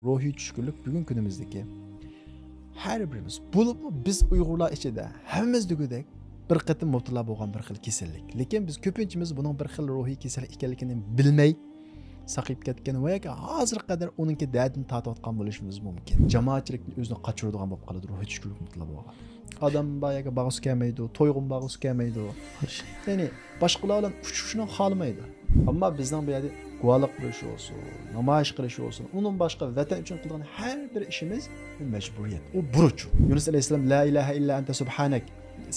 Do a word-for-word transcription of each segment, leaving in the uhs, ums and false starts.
روھىي چۈشكۈنلۈك بۈگۈنكى كۈنىمىزدىكى ھەر بىرىمىز، بولۇپمۇ بىز ئۇيغۇرلار ئىچىدە ھەممىمىز دېگۈدەك بىر قېتىم مۇپتىلا بولغان بىر خىل كېسەللىك. لېكىن بىز كۆپىنچىمىز بۇنىڭ بىر خىل روھىي كېسەللىك ئىكەنلىكىنى بىلمەي ساقىيىپ كەتكەن ۋە ياكى ھازىرغا قەدەر ئۇنىڭكى دەردىنى تارتىۋاتقان بولۇشىمىز مۇمكىن. جامائەتچىلىكتىن ئۆزىنى قاچۇرىدىغان بولۇپ قالىدۇ، روھىي چۈشكۈنلۈك مۇپتىلا بولغان. ئادەم بار يەرگە بارغۇسى كەلمەيدۇ، تويغىمۇ بارغۇسى كەلمەيدۇ. يەنى باشقىلار بىلەن ئۇچرىشىشنى خالىمايدۇ. ئەمما بىزنىڭ بۇ يەردە گۇۋاھلىق بېرىش بولسۇن، نامايىش قىلىش بولسۇن، ئۇنىڭ باشقا ۋەتەن ئۈچۈن قىلىدىغان ھەر بىر ئىشىمىز بۇ مەجبۇرىيەت، ئۇ بۇرچ. يۇنۇس ئەلەيھىسسالام، لا ئىلاھە ئىللا ئەنتە سۇبھانەك،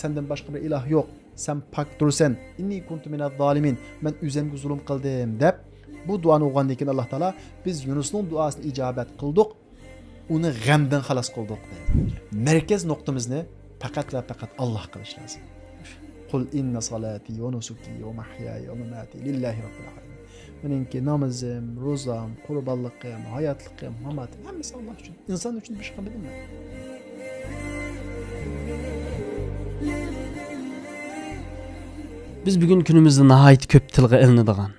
سەندىن باشقا بىر ئىلاھ يوق، سەن پاك تۇرسەن، ئىننى كۇنتۇ مىنەز زالىمىن، مەن ئۆزۈمگە زۇلۇم قىلدىم دەپ، بۇ دۇئانى ئوقۇغاندىن كېيىن ئاللا تائالا، بىز يۇنۇسنىڭ دۇئاسىنى ئىجابەت قىلدۇق، ئۇنى غەمدىن خالاس قىلدۇق دەيدۇ. مەركەز نۇقتىمىزنى پەقەت ۋە پەقەت ئاللاھ قىلىش لازىم. قۇل ئىننە سالاتى ۋە نۇسۇكى ۋە مەھيايە ۋە ماماتى لىللاھى رەببىل ئالەمىن. مېنىڭكى نامىزىم، روزام، قۇربانلىقىم، ھاياتلىقىم، ماماتىم، ھەممىسى ئاللاھ ئۈچۈن. ئىنسان ئۈچۈن بىر ئىش قىلمىدىم مەن. بىز بۈگۈن كۈنىمىزدە ناھايىتى كۆپ تىلغا ئېلىنىدىغان،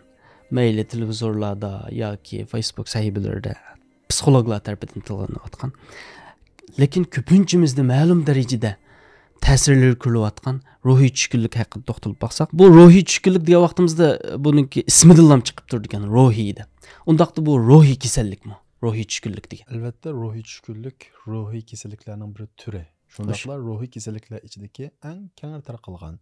مەيلى تېلېۋىزورلاردا ياكى فېيسبۇك سەھىپىلىرىدە پسىخولوگلار تەرىپىدىن تىلغا ئېلىنىۋاتقان، لېكىن كۆپىنچىمىزدە مەلۇم دەرىجىدە تەسىرلىرى كۆرۈلۈۋاتقان روھىي چۈشكۈنلۈك ھەققىدە توختىلىپ باقساق، بۇ روھىي چۈشكۈنلۈك دېگەن ۋاقتىمىزدا بۇنىڭكى ئىسمىدىنلا چىقىپ تۇرىدىكەن، روھىي دەپ. ئۇنداقتا بۇ روھىي كېسەللىكمۇ؟ روھىي چۈشكۈنلۈك دېگەن. ئەلۋەتتە، روھىي چۈشكۈنلۈك روھىي كېسەللىكلەرنىڭ بىر تۈرى. شۇنداقلا روھىي كېسەللىكلەر ئىچىدىكى ئەڭ كەڭرى تارقالغان،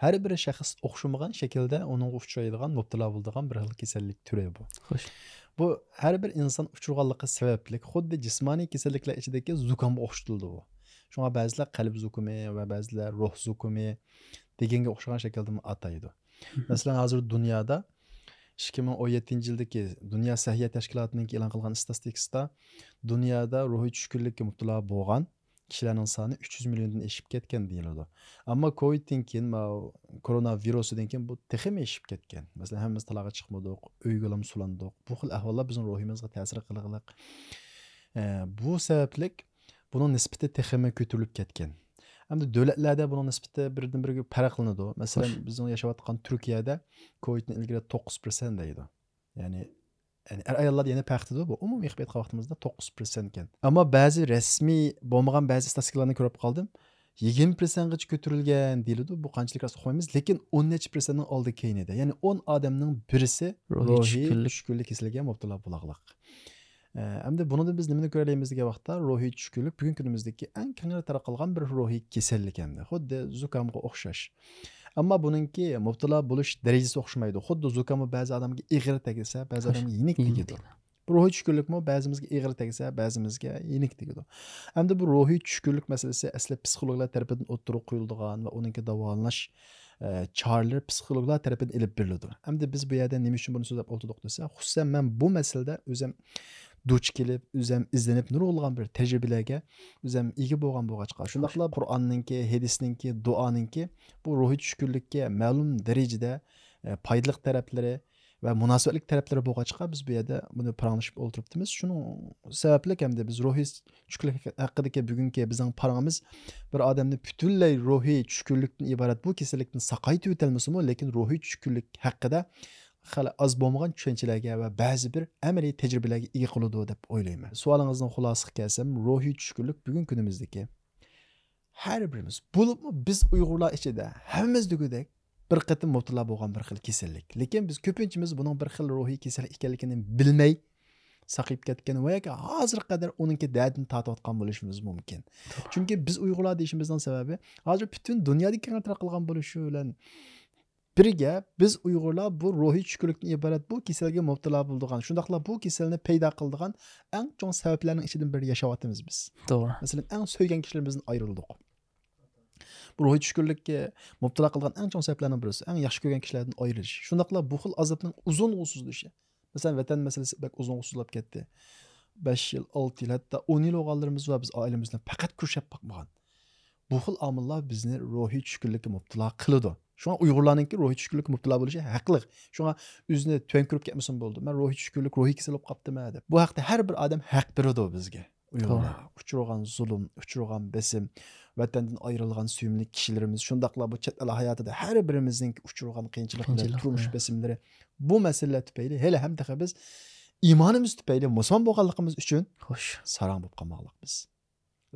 ھەر بىر شەخس ئوخشىمىغان شەكىلدە ئۇنىڭغا ئۇچرايدىغان، مۇپتىلا بولىدىغان بىر خىل كېسەللىك تۈرى بۇ. خوش. بۇ ھەر بىر ئىنسان ئۇچرىغانلىقى سەۋەبلىك خۇددى جىسمانىي كېسەللىكلەر ئىچىدىكى زۇكامغا ئوخشىتىلىدۇ بۇ. شۇڭا بەزىلەر قەلب زۇكىمى ۋە بەزىلەر روھ زۇكىمى دېگەنگە ئوخشىغان شەكىلدىمۇ ئاتايدۇ. مەسىلەن، ھازىر دۇنيادا ئىككى مىڭ ئون يەتتىنچى يىلدىكى دۇنيا سەھىيە تەشكىلاتىنىڭ ئېلان قىلغان ئىستاتىستىكىسىدا دۇنيادا روھىي چۈشكۈنلۈككە مۇپتىلا بولغان كىشىلەرنىڭ سانى ئۈچ يۈز مىليوندىن ئېشىپ كەتكەن دېيىلىدۇ. ئەمما كوۋىدتىن كېيىن، ماۋۇ كورونا ۋىرۇسىدىن كېيىن بۇ تېخىمۇ ئېشىپ كەتكەن. مەسىلەن، ھەممىمىز تالاغا چىقمىدۇق، ئۆيگىلىمۇ سۇلاندۇق. بۇ خىل ئەھۋاللار بىزنىڭ روھىمىزغا تەسىر قىلغىلىق. ئە، بۇ سەۋەبلىك بۇنىڭ نىسبىتى تېخىمۇ كۆتۈرۈلۈپ كەتكەن. ئەمدى دۆلەتلەردە بۇنىڭ نىسبىتى بىردىن بىرىگە پەرقلىنىدۇ. مەسىلەن، بىزنىڭ ياشاۋاتقان تۈركىيەدە كوۋىدتىن ئىلگىرى توققۇز پىرسەنت دەيدۇ. يەنى، يەنى ئەر ئاياللاردا يەنە پەرق دەيدۇ. بۇ ئومۇمىي قىلىپ ئېيتقان ۋاقتىمىزدا توققۇز پىرسەنت ئىكەن. ئەمما بەزى رەسمىي بولمىغان بەزى ئىستاتىستىكىلارنى كۆرۈپ قالدىم. يىگىرمە پىرسەنتقىچە كۆتۈرۈلگەن دېيىلىدۇ. بۇ قانچىلىك راست ئۇقمايمىز. لېكىن ئون نەچچە پىرسەنتنىڭ ئالدى كەينىدە. يەنى ئون ئادەمنىڭ بىرسى روھىي چۈشكۈنلۈك كېسىلىگە مۇپتىلا بولاغلىق. ئە، ئەمدى بۇنىڭدىن بىز نېمىنى كۆرەلەيمىز دېگەن ۋاقىتتا، روھىي چۈشكۈنلۈك بۈگۈنكى كۈنىمىزدىكى ئەڭ كەڭرى تارقالغان بىر روھىي كېسەللىك ئەمدى. خۇددى زۇكامغا ئوخشاش. ئەمما بۇنىڭكى مۇپتىلا بولۇش دەرىجىسى ئوخشىمايدۇ. خۇددى زۇكاممۇ بەزى ئادەمگە ئېغىر تەگسە، بەزى ئادەمگە يېنىك تېگىدۇ. بۇ روھىي چۈشكۈنلۈكمۇ بەزىمىزگە ئېغىر تەگسە، بەزىمىزگە يېنىك تېگىدۇ. ئەمدى بۇ روھىي چۈشكۈنلۈك مەسىلىسى ئەسلى پسىخولوگلار تەرىپىدىن ئوتتۇرىغا قويۇلىدىغان ۋە ئۇنىڭكى داۋالىنىش، ئە، چارىلىرى پسىخولوگلار تەرىپىدىن ئېلىپ بېرىلىدۇ. ئەمدى بىز بۇ يەردە نېمە ئۈچۈن بۇنى سۆزلەپ ئولتۇردۇق دېسە، خۇسۇسەن مەن بۇ مەسىلىدە ئۆزۈم دۇچ كېلىپ، ئۆزۈم ئىزدىنىپ، نۇرغۇنلىغان بىر تەجرىبىلەرگە ئۆزۈم ئىگە بولغان بولغاچقا، شۇنداقلا قۇرئاننىڭكى، ھەدىسنىڭكى، دۇئانىڭكى بۇ روھىي چۈشكۈنلۈككە مەلۇم دەرىجىدە، ئە، پايدىلىق تەرەپلىرى ۋە مۇناسىۋەتلىك تەرەپلىرى بولغاچقا، بىز بۇ يەردە بۇنى پاراڭلىشىپ ئولتۇرۇپتىمىز. شۇنىڭ سەۋەبلىك ئەمدى بىز روھىي چۈشكۈنلۈك ھەققىدىكى بۈگۈنكى بىزنىڭ پاراڭىمىز بىر ئادەمنى پۈتۈنلەي روھىي چۈشكۈنلۈكتىن ئىبارەت بۇ كېسەللىكتىن ساقايتىۋېتەلمىسىمۇ، لېكىن روھىي چۈشكۈنلۈك ھەققىدە خېلى ئاز بولمىغان چۈشەنچىلەرگە ۋە بەزى بىر ئەمەلىي تەجرىبىلەرگە ئىگە قىلىدۇ دەپ ئويلايمەن. سوئالىڭىزنىڭ خۇلاسىسىغا كەلسەم، روھىي چۈشكۈنلۈك بۈگۈنكى كۈنىمىزدىكى ھەر بىرىمىز، بولۇپمۇ بىز ئۇيغۇرلار ئىچىدە ھەممىمىز دېگۈدەك بىر قېتىم مۇپتىلا بولغان بىر خىل كېسەللىك. لېكىن بىز كۆپىنچىمىز بۇنىڭ بىر خىل روھىي كېسەللىك ئىكەنلىكىنى بىلمەي ساقىيىپ كەتكەن ۋە ياكى ھازىرغا قەدەر ئۇنىڭكى دەردىنى تارتىۋاتقان بولۇشىمىز مۇمكىن. چۈنكى بىز ئۇيغۇرلار دېيىشىمىزنىڭ سەۋەبى ھازىر پۈتۈن دۇنيادا كەڭ تارقالغان بولۇشى بىلەن بىرگە، بىز ئۇيغۇرلار بۇ روھىي چۈشكۈنلۈكتىن ئىبارەت بۇ كېسەلگە مۇپتىلا بولىدىغان، شۇنداقلا بۇ كېسەلنى پەيدا قىلىدىغان ئەڭ چوڭ سەۋەبلەرنىڭ ئىچىدىن بىرىدە ياشاۋاتىمىز بىز. توغرا. مەسىلەن، ئەڭ سۆيگەن كىشىلىرىمىزدىن ئايرىلدۇق. بۇ روھىي چۈشكۈنلۈككە مۇپتىلا قىلىدىغان ئەڭ چوڭ سەۋەبلەرنىڭ بىرسى، ئەڭ ياخشى كۆرگەن كىشىلەردىن ئايرىلىش. شۇنداقلا بۇ خىل ئازابنىڭ ئۇزۇنغا سوزۇلۇشى. مەسىلەن، ۋەتەن مەسىلىسى بەك ئۇزۇنغا سوزۇلۇپ كەتتى. بەش يىل، ئالتە يىل، ھەتتا ئون يىل بولغانلىرىمىز بار، بىز ئائىلىمىز بىلەن پەقەت كۆرۈشۈپ باقمىغان. بۇ خىل ئامىللار بىزنى روھىي چۈشكۈنلۈككە مۇپتىلا قىلىدۇ. شۇڭا ئۇيغۇرلارنىڭكى روھىي چۈشكۈنلۈككە مۇپتىلا بولۇشى ھەقلىق. شۇڭا ئۆزىنى تۆۋەن كۆرۈپ كەتمىسىمۇ بولىدۇ. مەن روھىي چۈشكۈنلۈك، روھىي كېسەل بولۇپ قاپتىمەن دەپ. بۇ ھەقتە ھەر بىر ئادەم ھەق بېرىدۇ بىزگە. ئۇيغۇرلارغا ئۇچرىغان زۇلۇم، ئۇچرىغان بېسىم، ۋەتەندىن ئايرىلغان سۆيۈملۈك كىشىلىرىمىز، شۇنداقلا بۇ چەت ئەل ھاياتىدا ھەر بىرىمىزنىڭ ئۇچرىغان قىيىنچىلىقلىرى، تۇرمۇش بېسىملىرى، بۇ مەسىلىلەر تۈپەيلى ھېلى ھەم تېخى بىز ئىمانىمىز تۈپەيلى مۇسۇلمان بولغانلىقىمىز ئۈچۈن خوش. ساراڭ بولۇپ قالماقلىقمىز.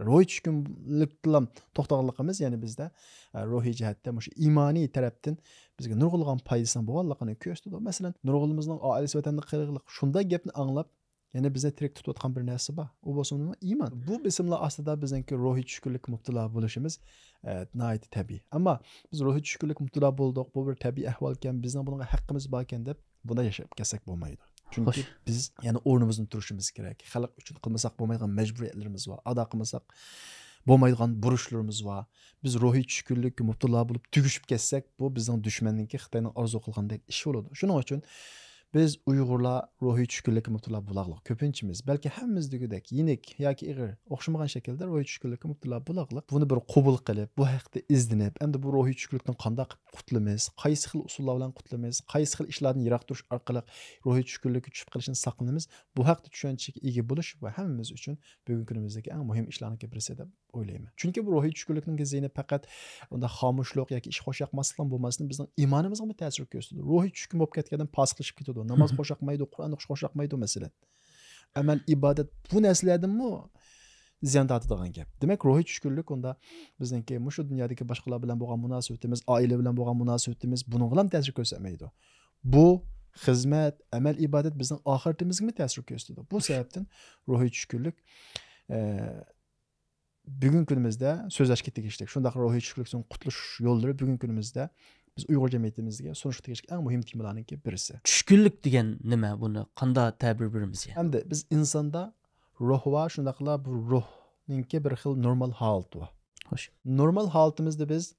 روھىي چۈشكۈنلۈكتىلا توختىغانلىقىمىز، يەنى بىزدە ئە، روھىي جەھەتتە مۇشۇ ئىمانىي تەرەپتىن بىزگە نۇرغۇنلىغان پايدىسىنىڭ بولغانلىقىنى كۆرسىتىدۇ. مەسىلەن، نۇرغۇنىمىزنىڭ ئائىلىسى ۋەتەندە قېلىغلىق، شۇنداق گەپنى ئاڭلاپ، يەنە بىزنى تىرىك تۇتۇۋاتقان بىر نەرسە بار. ئۇ بولسا ئىمان. بۇ بېسىملار ئاستىدا بىزنىڭكى روھىي چۈشكۈنلۈككە مۇپتىلا بولۇشىمىز ئە، ناھايىتى تەبىئىي. ئەمما بىز روھىي چۈشكۈنلۈككە مۇپتىلا بولدۇق، بۇ بىر تەبىئىي ئەھۋالكەن، بىزنىڭ بۇنىڭغا ھەققىمىز باركەن دەپ بۇنداق ياشاپ كەتسەك بولمايدۇ. چۈنكى خوش. بىز يەنە ئورنىمىزنى تۇرۇشىمىز كېرەك. خەلق ئۈچۈن قىلمىساق بولمايدىغان مەجبۇرىيەتلىرىمىز بار، ئادا قىلمىساق بولمايدىغان بۇرچلىرىمىز بار. بىز روھىي چۈشكۈنلۈككە مۇپتىلا بولۇپ تۈگىشىپ كەتسەك، بۇ بىزنىڭ دۈشمەننىڭكى، خىتاينىڭ ئارزۇ قىلغاندەك ئىش بولىدۇ. شۇنىڭ ئۈچۈن بىز ئۇيغۇرلار روھىي چۈشكۈنلۈككە مۇپتىلا بولاغلىق. كۆپىنچىمىز، بەلكى ھەممىمىز دېگۈدەك يېنىك ياكى ئېغىر، ئوخشىمىغان شەكىلدە روھىي چۈشكۈنلۈككە مۇپتىلا بولاغلىق. بۇنى بىر قوبۇل قىلىپ، بۇ ھەقتە ئىزدىنىپ، ئەمدى بۇ روھىي چۈشكۈنلۈكتىن قانداق قۇتۇلىمىز، قايسى خىل ئۇسۇللار بىلەن قۇتۇلىمىز، قايسى خىل ئىشلاردىن يىراق تۇرۇش ئارقىلىق روھىي چۈشكۈنلۈككە چۈشۈپ قېلىشتىن ساقلىنىمىز، بۇ ھەقتە چۈشەنچىگە ئىگە بولۇش، بۇ ھەممىمىز ئۈچۈن بۈگۈنكى كۈنىمىزدىكى ئەڭ مۇھىم ئىشلارنىڭكى بىرسى دەپ ئويلايمەن. چۈنكى بۇ روھىي چۈشكۈنلۈكنىڭ زىيىنى پەقەت ئۇنداق خامۇشلۇق ياكى ئىش خوش ياقماسلىقلا بولماستىن، بىزنىڭ ئىمانىمىزغىمۇ تەسىر كۆرسىتىدۇ. روھىي چۈشكۈن بولۇپ كەتكەندىن پاسىقلىشىپ كېتىدۇ. ناماز خوش ياقمايدۇ، قۇرئان ئوقۇش خوش ياقمايدۇ، مەسىلەن. ئەمەل ئىبادەت، بۇ نەرسىلەردىنمۇ زىيان تارتىدىغان گەپ. دېمەك، روھىي چۈشكۈنلۈك ئۇندا بىزنىڭكى مۇشۇ دۇنيادىكى باشقىلار بىلەن بولغان مۇناسىۋىتىمىز، ئائىلە بىلەن بولغان مۇناسىۋىتىمىز، بۇنىڭغىلا تەسىر كۆرسەتمەيدۇ. بۇ خىزمەت، ئەمەل ئىبادەت بىزنىڭ ئاخىرىتىمىزگىمۇ تەسىر كۆرسىتىدۇ. بۇ سەۋەبتىن روھىي چۈشكۈنلۈك، ئە، بۈگۈنكى كۈنىمىزدە سۆزلەشكە تېگىشلىك. شۇنداق روھىي چۈشكۈنلۈكتىن قۇتۇلۇش يوللىرى بۈگۈنكى كۈنىمىزدە بىز ئۇيغۇر جەمئىيىتىمىزگە سۇنۇشقا تېگىشلىك ئەڭ مۇھىم تېمىلارنىڭكى بىرسى. چۈشكۈنلۈك دېگەن نېمە؟ بۇنى قانداق تەبىر بېرىمىز يەنى؟ ئەمدى بىز ئىنساندا روھ بار، شۇنداقلا بۇ روھنىڭكى بىر خىل نورمال ھالىتى بار. خوش. نورمال ھالىتىمىزدە بىز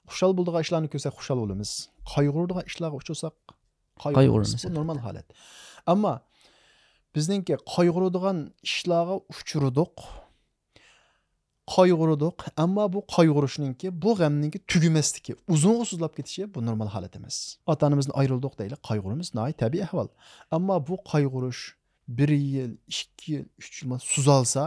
خۇشال بولىدىغان ئىشلارنى كۆرسەك خۇشال بولىمىز. قايغۇرىدىغان ئىشلارغا ئۇچرىساق قايغۇرىمىز. قايغۇرىمىز، بۇ ئەلۋەتتە. نورمال ھالەت. ئەمما بىزنىڭكى قايغۇرىدىغان ئىشلارغا ئۇچرىدۇق. قايغۇرىدۇق. ئەمما بۇ قايغۇرۇشنىڭكى، بۇ غەمنىڭكى تۈگىمەسلىكى، ئۇزۇنغا سوزۇلۇپ كېتىشى بۇ نورمال ھالەت ئەمەس. ئاتا-ئانىمىزدىن ئايرىلدۇق دەيلى، قايغۇرىمىز، ناھايىتى تەبىئىي ئەھۋال. ئەمما بۇ قايغۇرۇش بىر يىل، ئىككى يىل، ئۈچ يىل سوزالسا،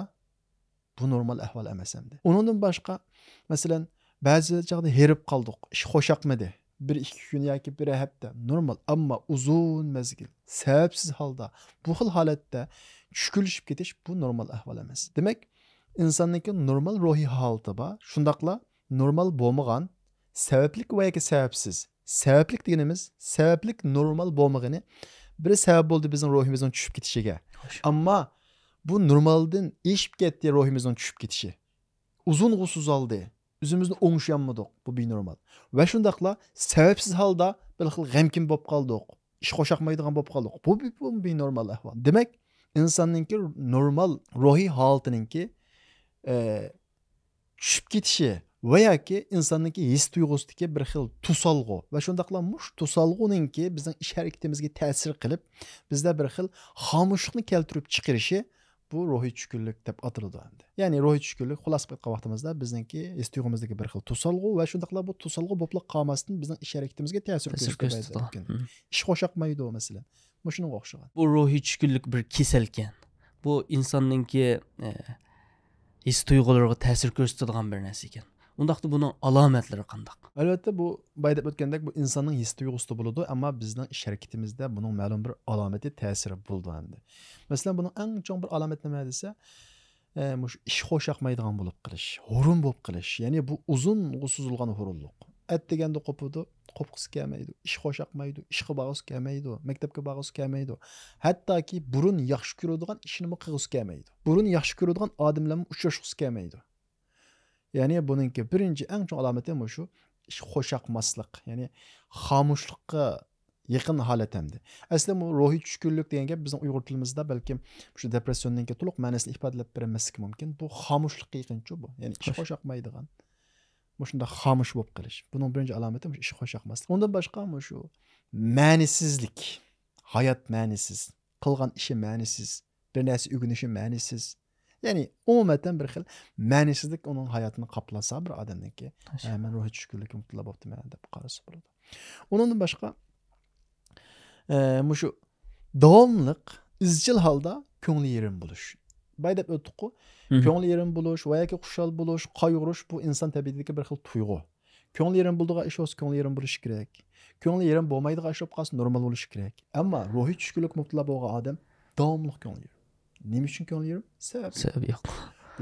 بۇ نورمال ئەھۋال ئەمەس ئەمدى. ئۇنىڭدىن باشقا، مەسىلەن، بەزى چاغدا ھېرىپ قالدۇق، ئىش خوش ياقمىدى. بىر ئىككى كۈن ياكى بىر ھەپتە نورمال، ئەمما ئۇزۇن مەزگىل سەۋەبسىز ھالدا بۇ خىل ھالەتتە چۈشكۈنلىشىپ كېتىش، بۇ نورمال ئەھۋال ئەمەس. دېمەك، ئىنساننىڭكى نورمال روھىي ھالىتى بار، شۇنداقلا نورمال بولمىغان، سەۋەبلىك ۋە ياكى سەۋەبسىز. سەۋەبلىك دېگىنىمىز، سەۋەبلىك نورمال بولمىغىنى بىر سەۋەب بولدى بىزنىڭ روھىمىزنىڭ چۈشۈپ كېتىشىگە. ئەمما بۇ نورمالدىن ئېشىپ كەتتى روھىمىزنىڭ چۈشۈپ كېتىشى. ئۇزۇنغا سوزالدى. ئۆزىمىزنى ئوڭشىيالمىدۇق. بۇ بىنورمال. ۋە شۇنداقلا سەۋەبسىز ھالدا بىر خىل غەمكىن بولۇپ قالدۇق. ئىش خوشاقمايدىغان بولۇپ قالدۇق. بۇ، بۇ، بۇ بىنورمال ئەھۋال. دېمەك، ئىنساننىڭكى نورمال روھىي ھالىتىنىڭكى، ئە، چۈشۈپ كېتىشى ۋە ياكى ئىنساننىڭكى ھېس تۇيغۇسىدىكى بىر خىل توسالغۇ ۋە شۇنداقلا مۇشۇ توسالغۇنىڭكى بىزنىڭ ئىش ھەرىكىتىمىزگە تەسىر قىلىپ، بىزدە بىر خىل خامۇشلۇقنى كەلتۈرۈپ چىقىرىشى، بۇ روھىي چۈشكۈنلۈك دەپ ئاتىلىدۇ ئەمدى. يەنى روھىي چۈشكۈنلۈك خۇلاسە قىلىپ ئېيتقان ۋاقتىمىزدا بىزنىڭكى ھېس تۇيغۇمىزدىكى بىر خىل توسالغۇ ۋە شۇنداقلا بۇ توسالغۇ بولۇپلا قالماستىن بىزنىڭ ئىش ھەرىكىتىمىزگە تەسىر تەسىر كۆرسىتىدۇ. كۆرسىتىدۇ. مم. ئىش خوشاقمايدۇ مەسىلەن. مۇشۇنىڭغا ئوخشىغان. بۇ روھىي چۈشكۈنلۈك بىر كېسەلكەن. بۇ ئىنساننىڭكى، ئە، ھېس تۇيغۇلىرىغا تەسىر كۆرسىتىدىغان بىر نەرسە ئىكەن. ئۇنداقتا بۇنىڭ ئالامەتلىرى قانداق؟ ئەلۋەتتە، بۇ بايا دەپ ئۆتكەندەك، بۇ ئىنساننىڭ ھېس تۇيغۇسىدا بولىدۇ، ئەمما بىزنىڭ ئىش ھەرىكىتىمىزدە بۇنىڭ مەلۇم بىر ئالامىتى، تەسىرى بولىدۇ ئەمدى. مەسىلەن، بۇنىڭ ئەڭ چوڭ بىر ئالامىتى نېمە دېسە، ئە، مۇشۇ ئىش خوشاقمايدىغان بولۇپ قېلىش، ھۇرۇن بولۇپ قېلىش، يەنى بۇ ئۇزۇنغا سوزۇلغان ھۇرۇنلۇق. ئەتىگەندە قوپىدۇ، قوپقۇسى كەلمەيدۇ، ئىش خوشاقمايدۇ، ئىشقا بارغۇسى كەلمەيدۇ، مەكتەپكە بارغۇسى كەلمەيدۇ. ھەتتاكى بۇرۇن ياخشى كۆرىدىغان ئىشىنىمۇ قىلغۇسى كەلمەيدۇ. بۇرۇن ياخشى كۆرىدىغان ئادەم بىلەنمۇ ئۇچراشقۇسى كەلمەيدۇ. يەنى بۇنىڭكى بىرىنچى ئەڭ چوڭ ئالامىتى مۇشۇ ئىش خوشاقماسلىق، يەنى خامۇشلۇققا يېقىن ھالەت ئەمدى. ئەسلى بۇ روھىي چۈشكۈنلۈك دېگەن گەپ بىزنىڭ ئۇيغۇر تىلىمىزدا بەلكىم مۇشۇ دېپرېسسىيوننىڭكى تولۇق مەنىسىنى ئىپادىلەپ بېرەلمەسلىكى مۇمكىن. بۇ خامۇشلۇققا يېقىنچۇ بۇ. يەنى ئىش خوش. خوشاقمايدىغان. مۇشۇنداق خامۇش بولۇپ قېلىش. بۇنىڭ بىرىنچى ئالامىتى مۇشۇ ئىش خوشاقماسلىق. ئۇندىن باشقا مۇشۇ مەنىسىزلىك، ھايات مەنىسىز، قىلغان ئىشى مەنىسىز، بىر نەرسە ئۆگىنىشى مەنىسىز. يەنى ئومۇمەن بىر خىل مەنىسىزلىك ئۇنىڭ ھاياتىنى قاپلاسا بىر ئادەمنىڭكى، ھە، مەن روھىي چۈشكۈنلۈككە مۇپتىلا بوپتىمەن دەپ قارىسا بولىدۇ. ئۇنىڭدىن باشقا، ئە، مۇشۇ داۋاملىق ئىزچىل ھالدا كۆڭلى يېرىم بولۇش. بايا دەپ ئۆتتۇققۇ، مم. كۆڭلى يېرىم بولۇش ۋە ياكى خۇشال بولۇش، قايغۇرۇش، بۇ ئىنسان تەبىئىتىدىكى بىر خىل تۇيغۇ. كۆڭلى يېرىم بولىدىغان ئىش بولسا، كۆڭلى يېرىم بولۇشى كېرەك. كۆڭلى يېرىم بولمايدىغان ئىش بولۇپ قالسا، نورمال بولۇشى كېرەك. ئەمما روھىي چۈشكۈنلۈك مۇپتىلا بولغان ئادەم داۋاملىق كۆڭۈل يېرىم. نېمە ئۈچۈن كۆڭۈل يېرىم؟ سەۋەب يوق. سەۋەب يوق.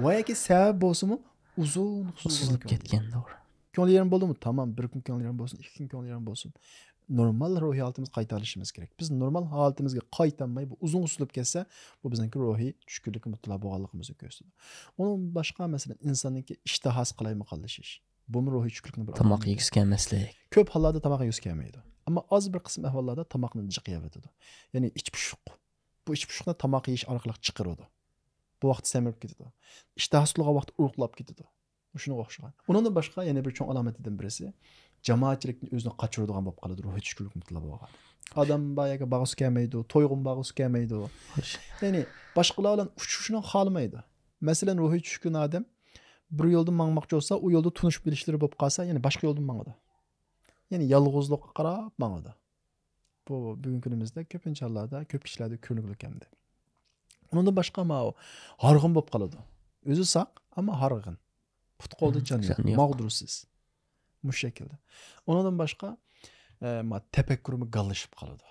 ۋە ياكى سەۋەب بولسىمۇ ئۇزۇن، ئۇزۇن سوزۇلۇپ كۆڭۈل يېرىم. كەتكەن، توغرا. كۆڭۈل يېرىم بولدىمۇ؟ تامام، بىر كۈن كۆڭۈل يېرىم بولسۇن، ئىككى كۈن كۆڭۈل يېرىم بولسۇن. نورمال روھىي ھالىتىمىزگە قايتالىشىمىز كېرەك. بىز نورمال ھالىتىمىزگە قايتالماي، بۇ ئۇزۇنغا سوزۇلۇپ كەتسە، بۇ بىزنىڭكى روھىي چۈشكۈنلۈككە مۇپتىلا بولغانلىقىمىزنى كۆرسىتىدۇ. ئۇنىڭدىن باشقا، مەسىلەن، ئىنساننىڭكى ئىشتىھاسى قالايمىقانلىشىش. بۇمۇ روھىي چۈشكۈنلۈكنىڭ بىر تاماق ئالامىتى. يېگۈسى كەلمەسلىك. كۆپ ھاللاردا تاماق يېگۈسى كەلمەيدۇ. ئەمما ئاز بىر قىسىم ئەھۋاللاردا تاماقنى جىق يەۋېتىدۇ. يەنى ئىچ پۇشۇق. بۇ ئىچ پۇشۇقنى تاماق يېيىش ئارقىلىق چىقىرىدۇ. بۇ ۋاقىتتا سەمرىپ كېتىدۇ. ئىشتىھاسى تولغان ۋاقىتتا ئۇرۇقلاپ كېتىدۇ. شۇنىڭغا ئوخشىغان. ئۇنىڭدىن باشقا يەنە بىر چوڭ ئالامىتىدىن بىرسى، جامائەتچىلىكتىن ئۆزىنى قاچۇرىدىغان بولۇپ قالىدۇ، روھىي چۈشكۈنلۈك مۇپتىلا بولغان. ئادەم بار يەرگە بارغۇسى كەلمەيدۇ، تويغىمۇ بارغۇسى كەلمەيدۇ. يەنى باشقىلار بىلەن ئۇچرىشىشنى خالىمايدۇ. مەسىلەن، روھىي چۈشكۈن ئادەم بىر يولدا ماڭماقچى بولسا، ئۇ يولدا تونۇش بىلىشلىرى بولۇپ قالسا، يەنى باشقا يولدىن ماڭىدۇ. يەنى يالغۇزلۇققا قاراپ ماڭىدۇ. بۇ بۈگۈنكى كۈنىمىزدە كۆپىنچە ھاللاردا، كۆپ كىشىلەردە كۆرۈنۈپ كەلدى. ئۇنىڭدىن باشقا ماۋۇ ھارغىن بولۇپ قالىدۇ. ئۆزى ساق، ئەمما ھارغىن. پۇت قولدا جان يوق، ماغدۇرسىز. مۇشۇ شەكىلدە. ئۇنىڭدىن باشقا، ئە، ما تەپەككۇرىمۇ گاللىشىپ قالىدۇ.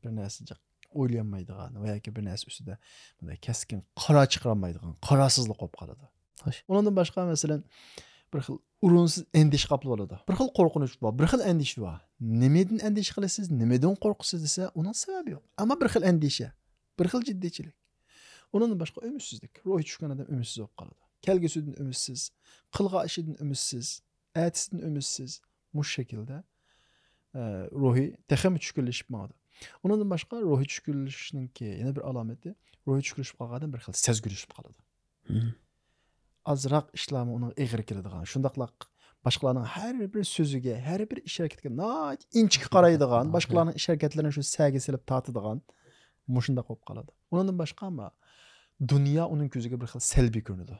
بىر نەرسە جىق ئويلىيالمايدىغان ۋە ياكى بىر نەرسە ئۈستىدە بۇنداق كەسكىن قارار چىقىرالمايدىغان، قارارسىزلىق بولۇپ قالىدۇ. ئۇنىڭدىن باشقا، مەسىلەن، بىر خىل ئورۇنسىز ئەندىشە قاپلىۋالىدۇ. بىر خىل قورقۇنچ بار، بىر خىل ئەندىشە بار. نېمىدىن ئەندىشە قىلىسىز، نېمىدىن قورقىسىز دېسە، ئۇنىڭ سەۋەبى يوق. ئەمما بىر خىل ئەندىشە، بىر خىل جىددىيچىلىك. ئۇنىڭدىن باشقا ئۈمىدسىزلىك. روھى چۈشكەن ئادەم ئۈمىدسىز بولۇپ قالىدۇ. كەلگۈسىدىن ئۈمىدسىز، قىلغان ئىشىدىن ئۈمىدسىز، ئەتىسىدىن ئۈمىدسىز. مۇشۇ شەكىلدە، ئە، روھى تېخىمۇ چۈشكۈنلىشىپ ماڭىدۇ. ئۇنىڭدىن باشقا روھى چۈشكۈنلىشىشنىڭكى يەنە بىر ئالامىتى، روھى چۈشكۈنلىشىپ قالغان ئادەم بىر خىل سەزگۈرلىشىپ قالىدۇ. ئازراق ئىشلارمۇ ئۇنىڭغا ئېغىر كېلىدىغان، شۇنداقلا باشقىلارنىڭ ھەر بىر سۆزىگە، ھەر بىر ئىش ھەرىكىتىگە ناھايىتى ئىنچىكە قارايدىغان، باشقىلارنىڭ ئىش ھەرىكەتلىرىنى شۇ سەگە سېلىپ تارتىدىغان، مۇشۇنداق بولۇپ قالىدۇ. ئۇنىڭدىن باشقا، ئەمما دۇنيا ئۇنىڭ كۆزىگە بىر خىل سەلبىي كۆرۈنىدۇ.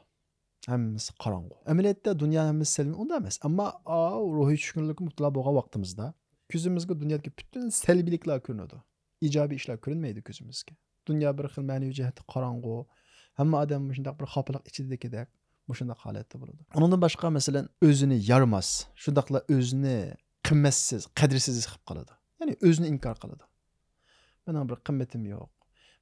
ھەممىسى قاراڭغۇ. ئەمەلىيەتتە دۇنيا ھەممىسى سەلبىي، ئۇنداق ئەمەس. ئەمما ئاۋۇ روھىي چۈشكۈنلۈككە مۇپتىلا بولغان ۋاقتىمىزدا كۆزىمىزگە دۇنيادىكى پۈتۈن سەلبىيلىكلەر كۆرۈنىدۇ. ئىجابىي ئىشلار كۆرۈنمەيدۇ كۆزىمىزگە. دۇنيا بىر خىل مەنىۋى جەھەتتە قاراڭغۇ، ھەممە ئادەم مۇشۇنداق بىر خاپىلىق ئىچىدىكىدەك، مۇشۇنداق ھالەتتە بولىدۇ. ئۇنىڭدىن باشقا، مەسىلەن، ئۆزىنى يارىماس، شۇنداقلا ئۆزىنى قىممەتسىز، قەدىرسىز ھېس قىلىپ قالىدۇ. يەنى ئۆزىنى ئىنكار قىلىدۇ. مېنىڭ بىر قىممىتىم يوق.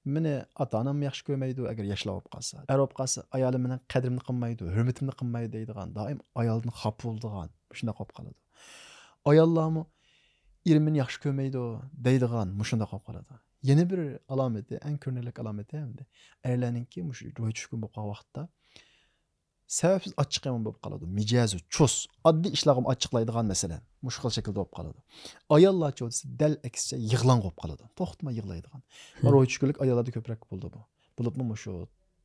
مېنى ئاتا-ئاناممۇ ياخشى كۆرمەيدۇ، ئەگەر ياشلار بولۇپ قالسا. ئەر بولۇپ قالسا، ئايالىم مېنىڭ قەدرىمنى قىلمايدۇ، ھۆرمىتىمنى قىلمايدۇ دەيدىغان، دائىم ئايالدىن خاپا بولىدىغان، مۇشۇنداق بولۇپ قالىدۇ. ئاياللارمۇ ئېرىم مېنى ياخشى كۆرمەيدۇ دەيدىغان، مۇشۇنداق بولۇپ قالىدۇ. يەنە بىر ئالامىتى، ئەڭ كۆرۈنەرلىك ئالامىتى ئەمدى ئەرلەرنىڭكى مۇشۇ روھى چۈشكۈن بولۇپ قالغان ۋاقىتتا سەۋەبسىز ئاچچىقى يامان بولۇپ قالىدۇ. مىجەزى چۇس، ئاددىي ئىشلارغىمۇ ئاچچىقلايدىغان، مەسىلەن، مۇشۇ خىل شەكىلدە بولۇپ قالىدۇ. ئاياللارچۇ دېسە، دەل ئەكسىچە يىغلاڭغۇ بولۇپ قالىدۇ. توختىماي يىغلايدىغان. روھى چۈشكۈنلۈك ئاياللاردا كۆپرەك بولىدۇ بۇ. بولۇپمۇ مۇشۇ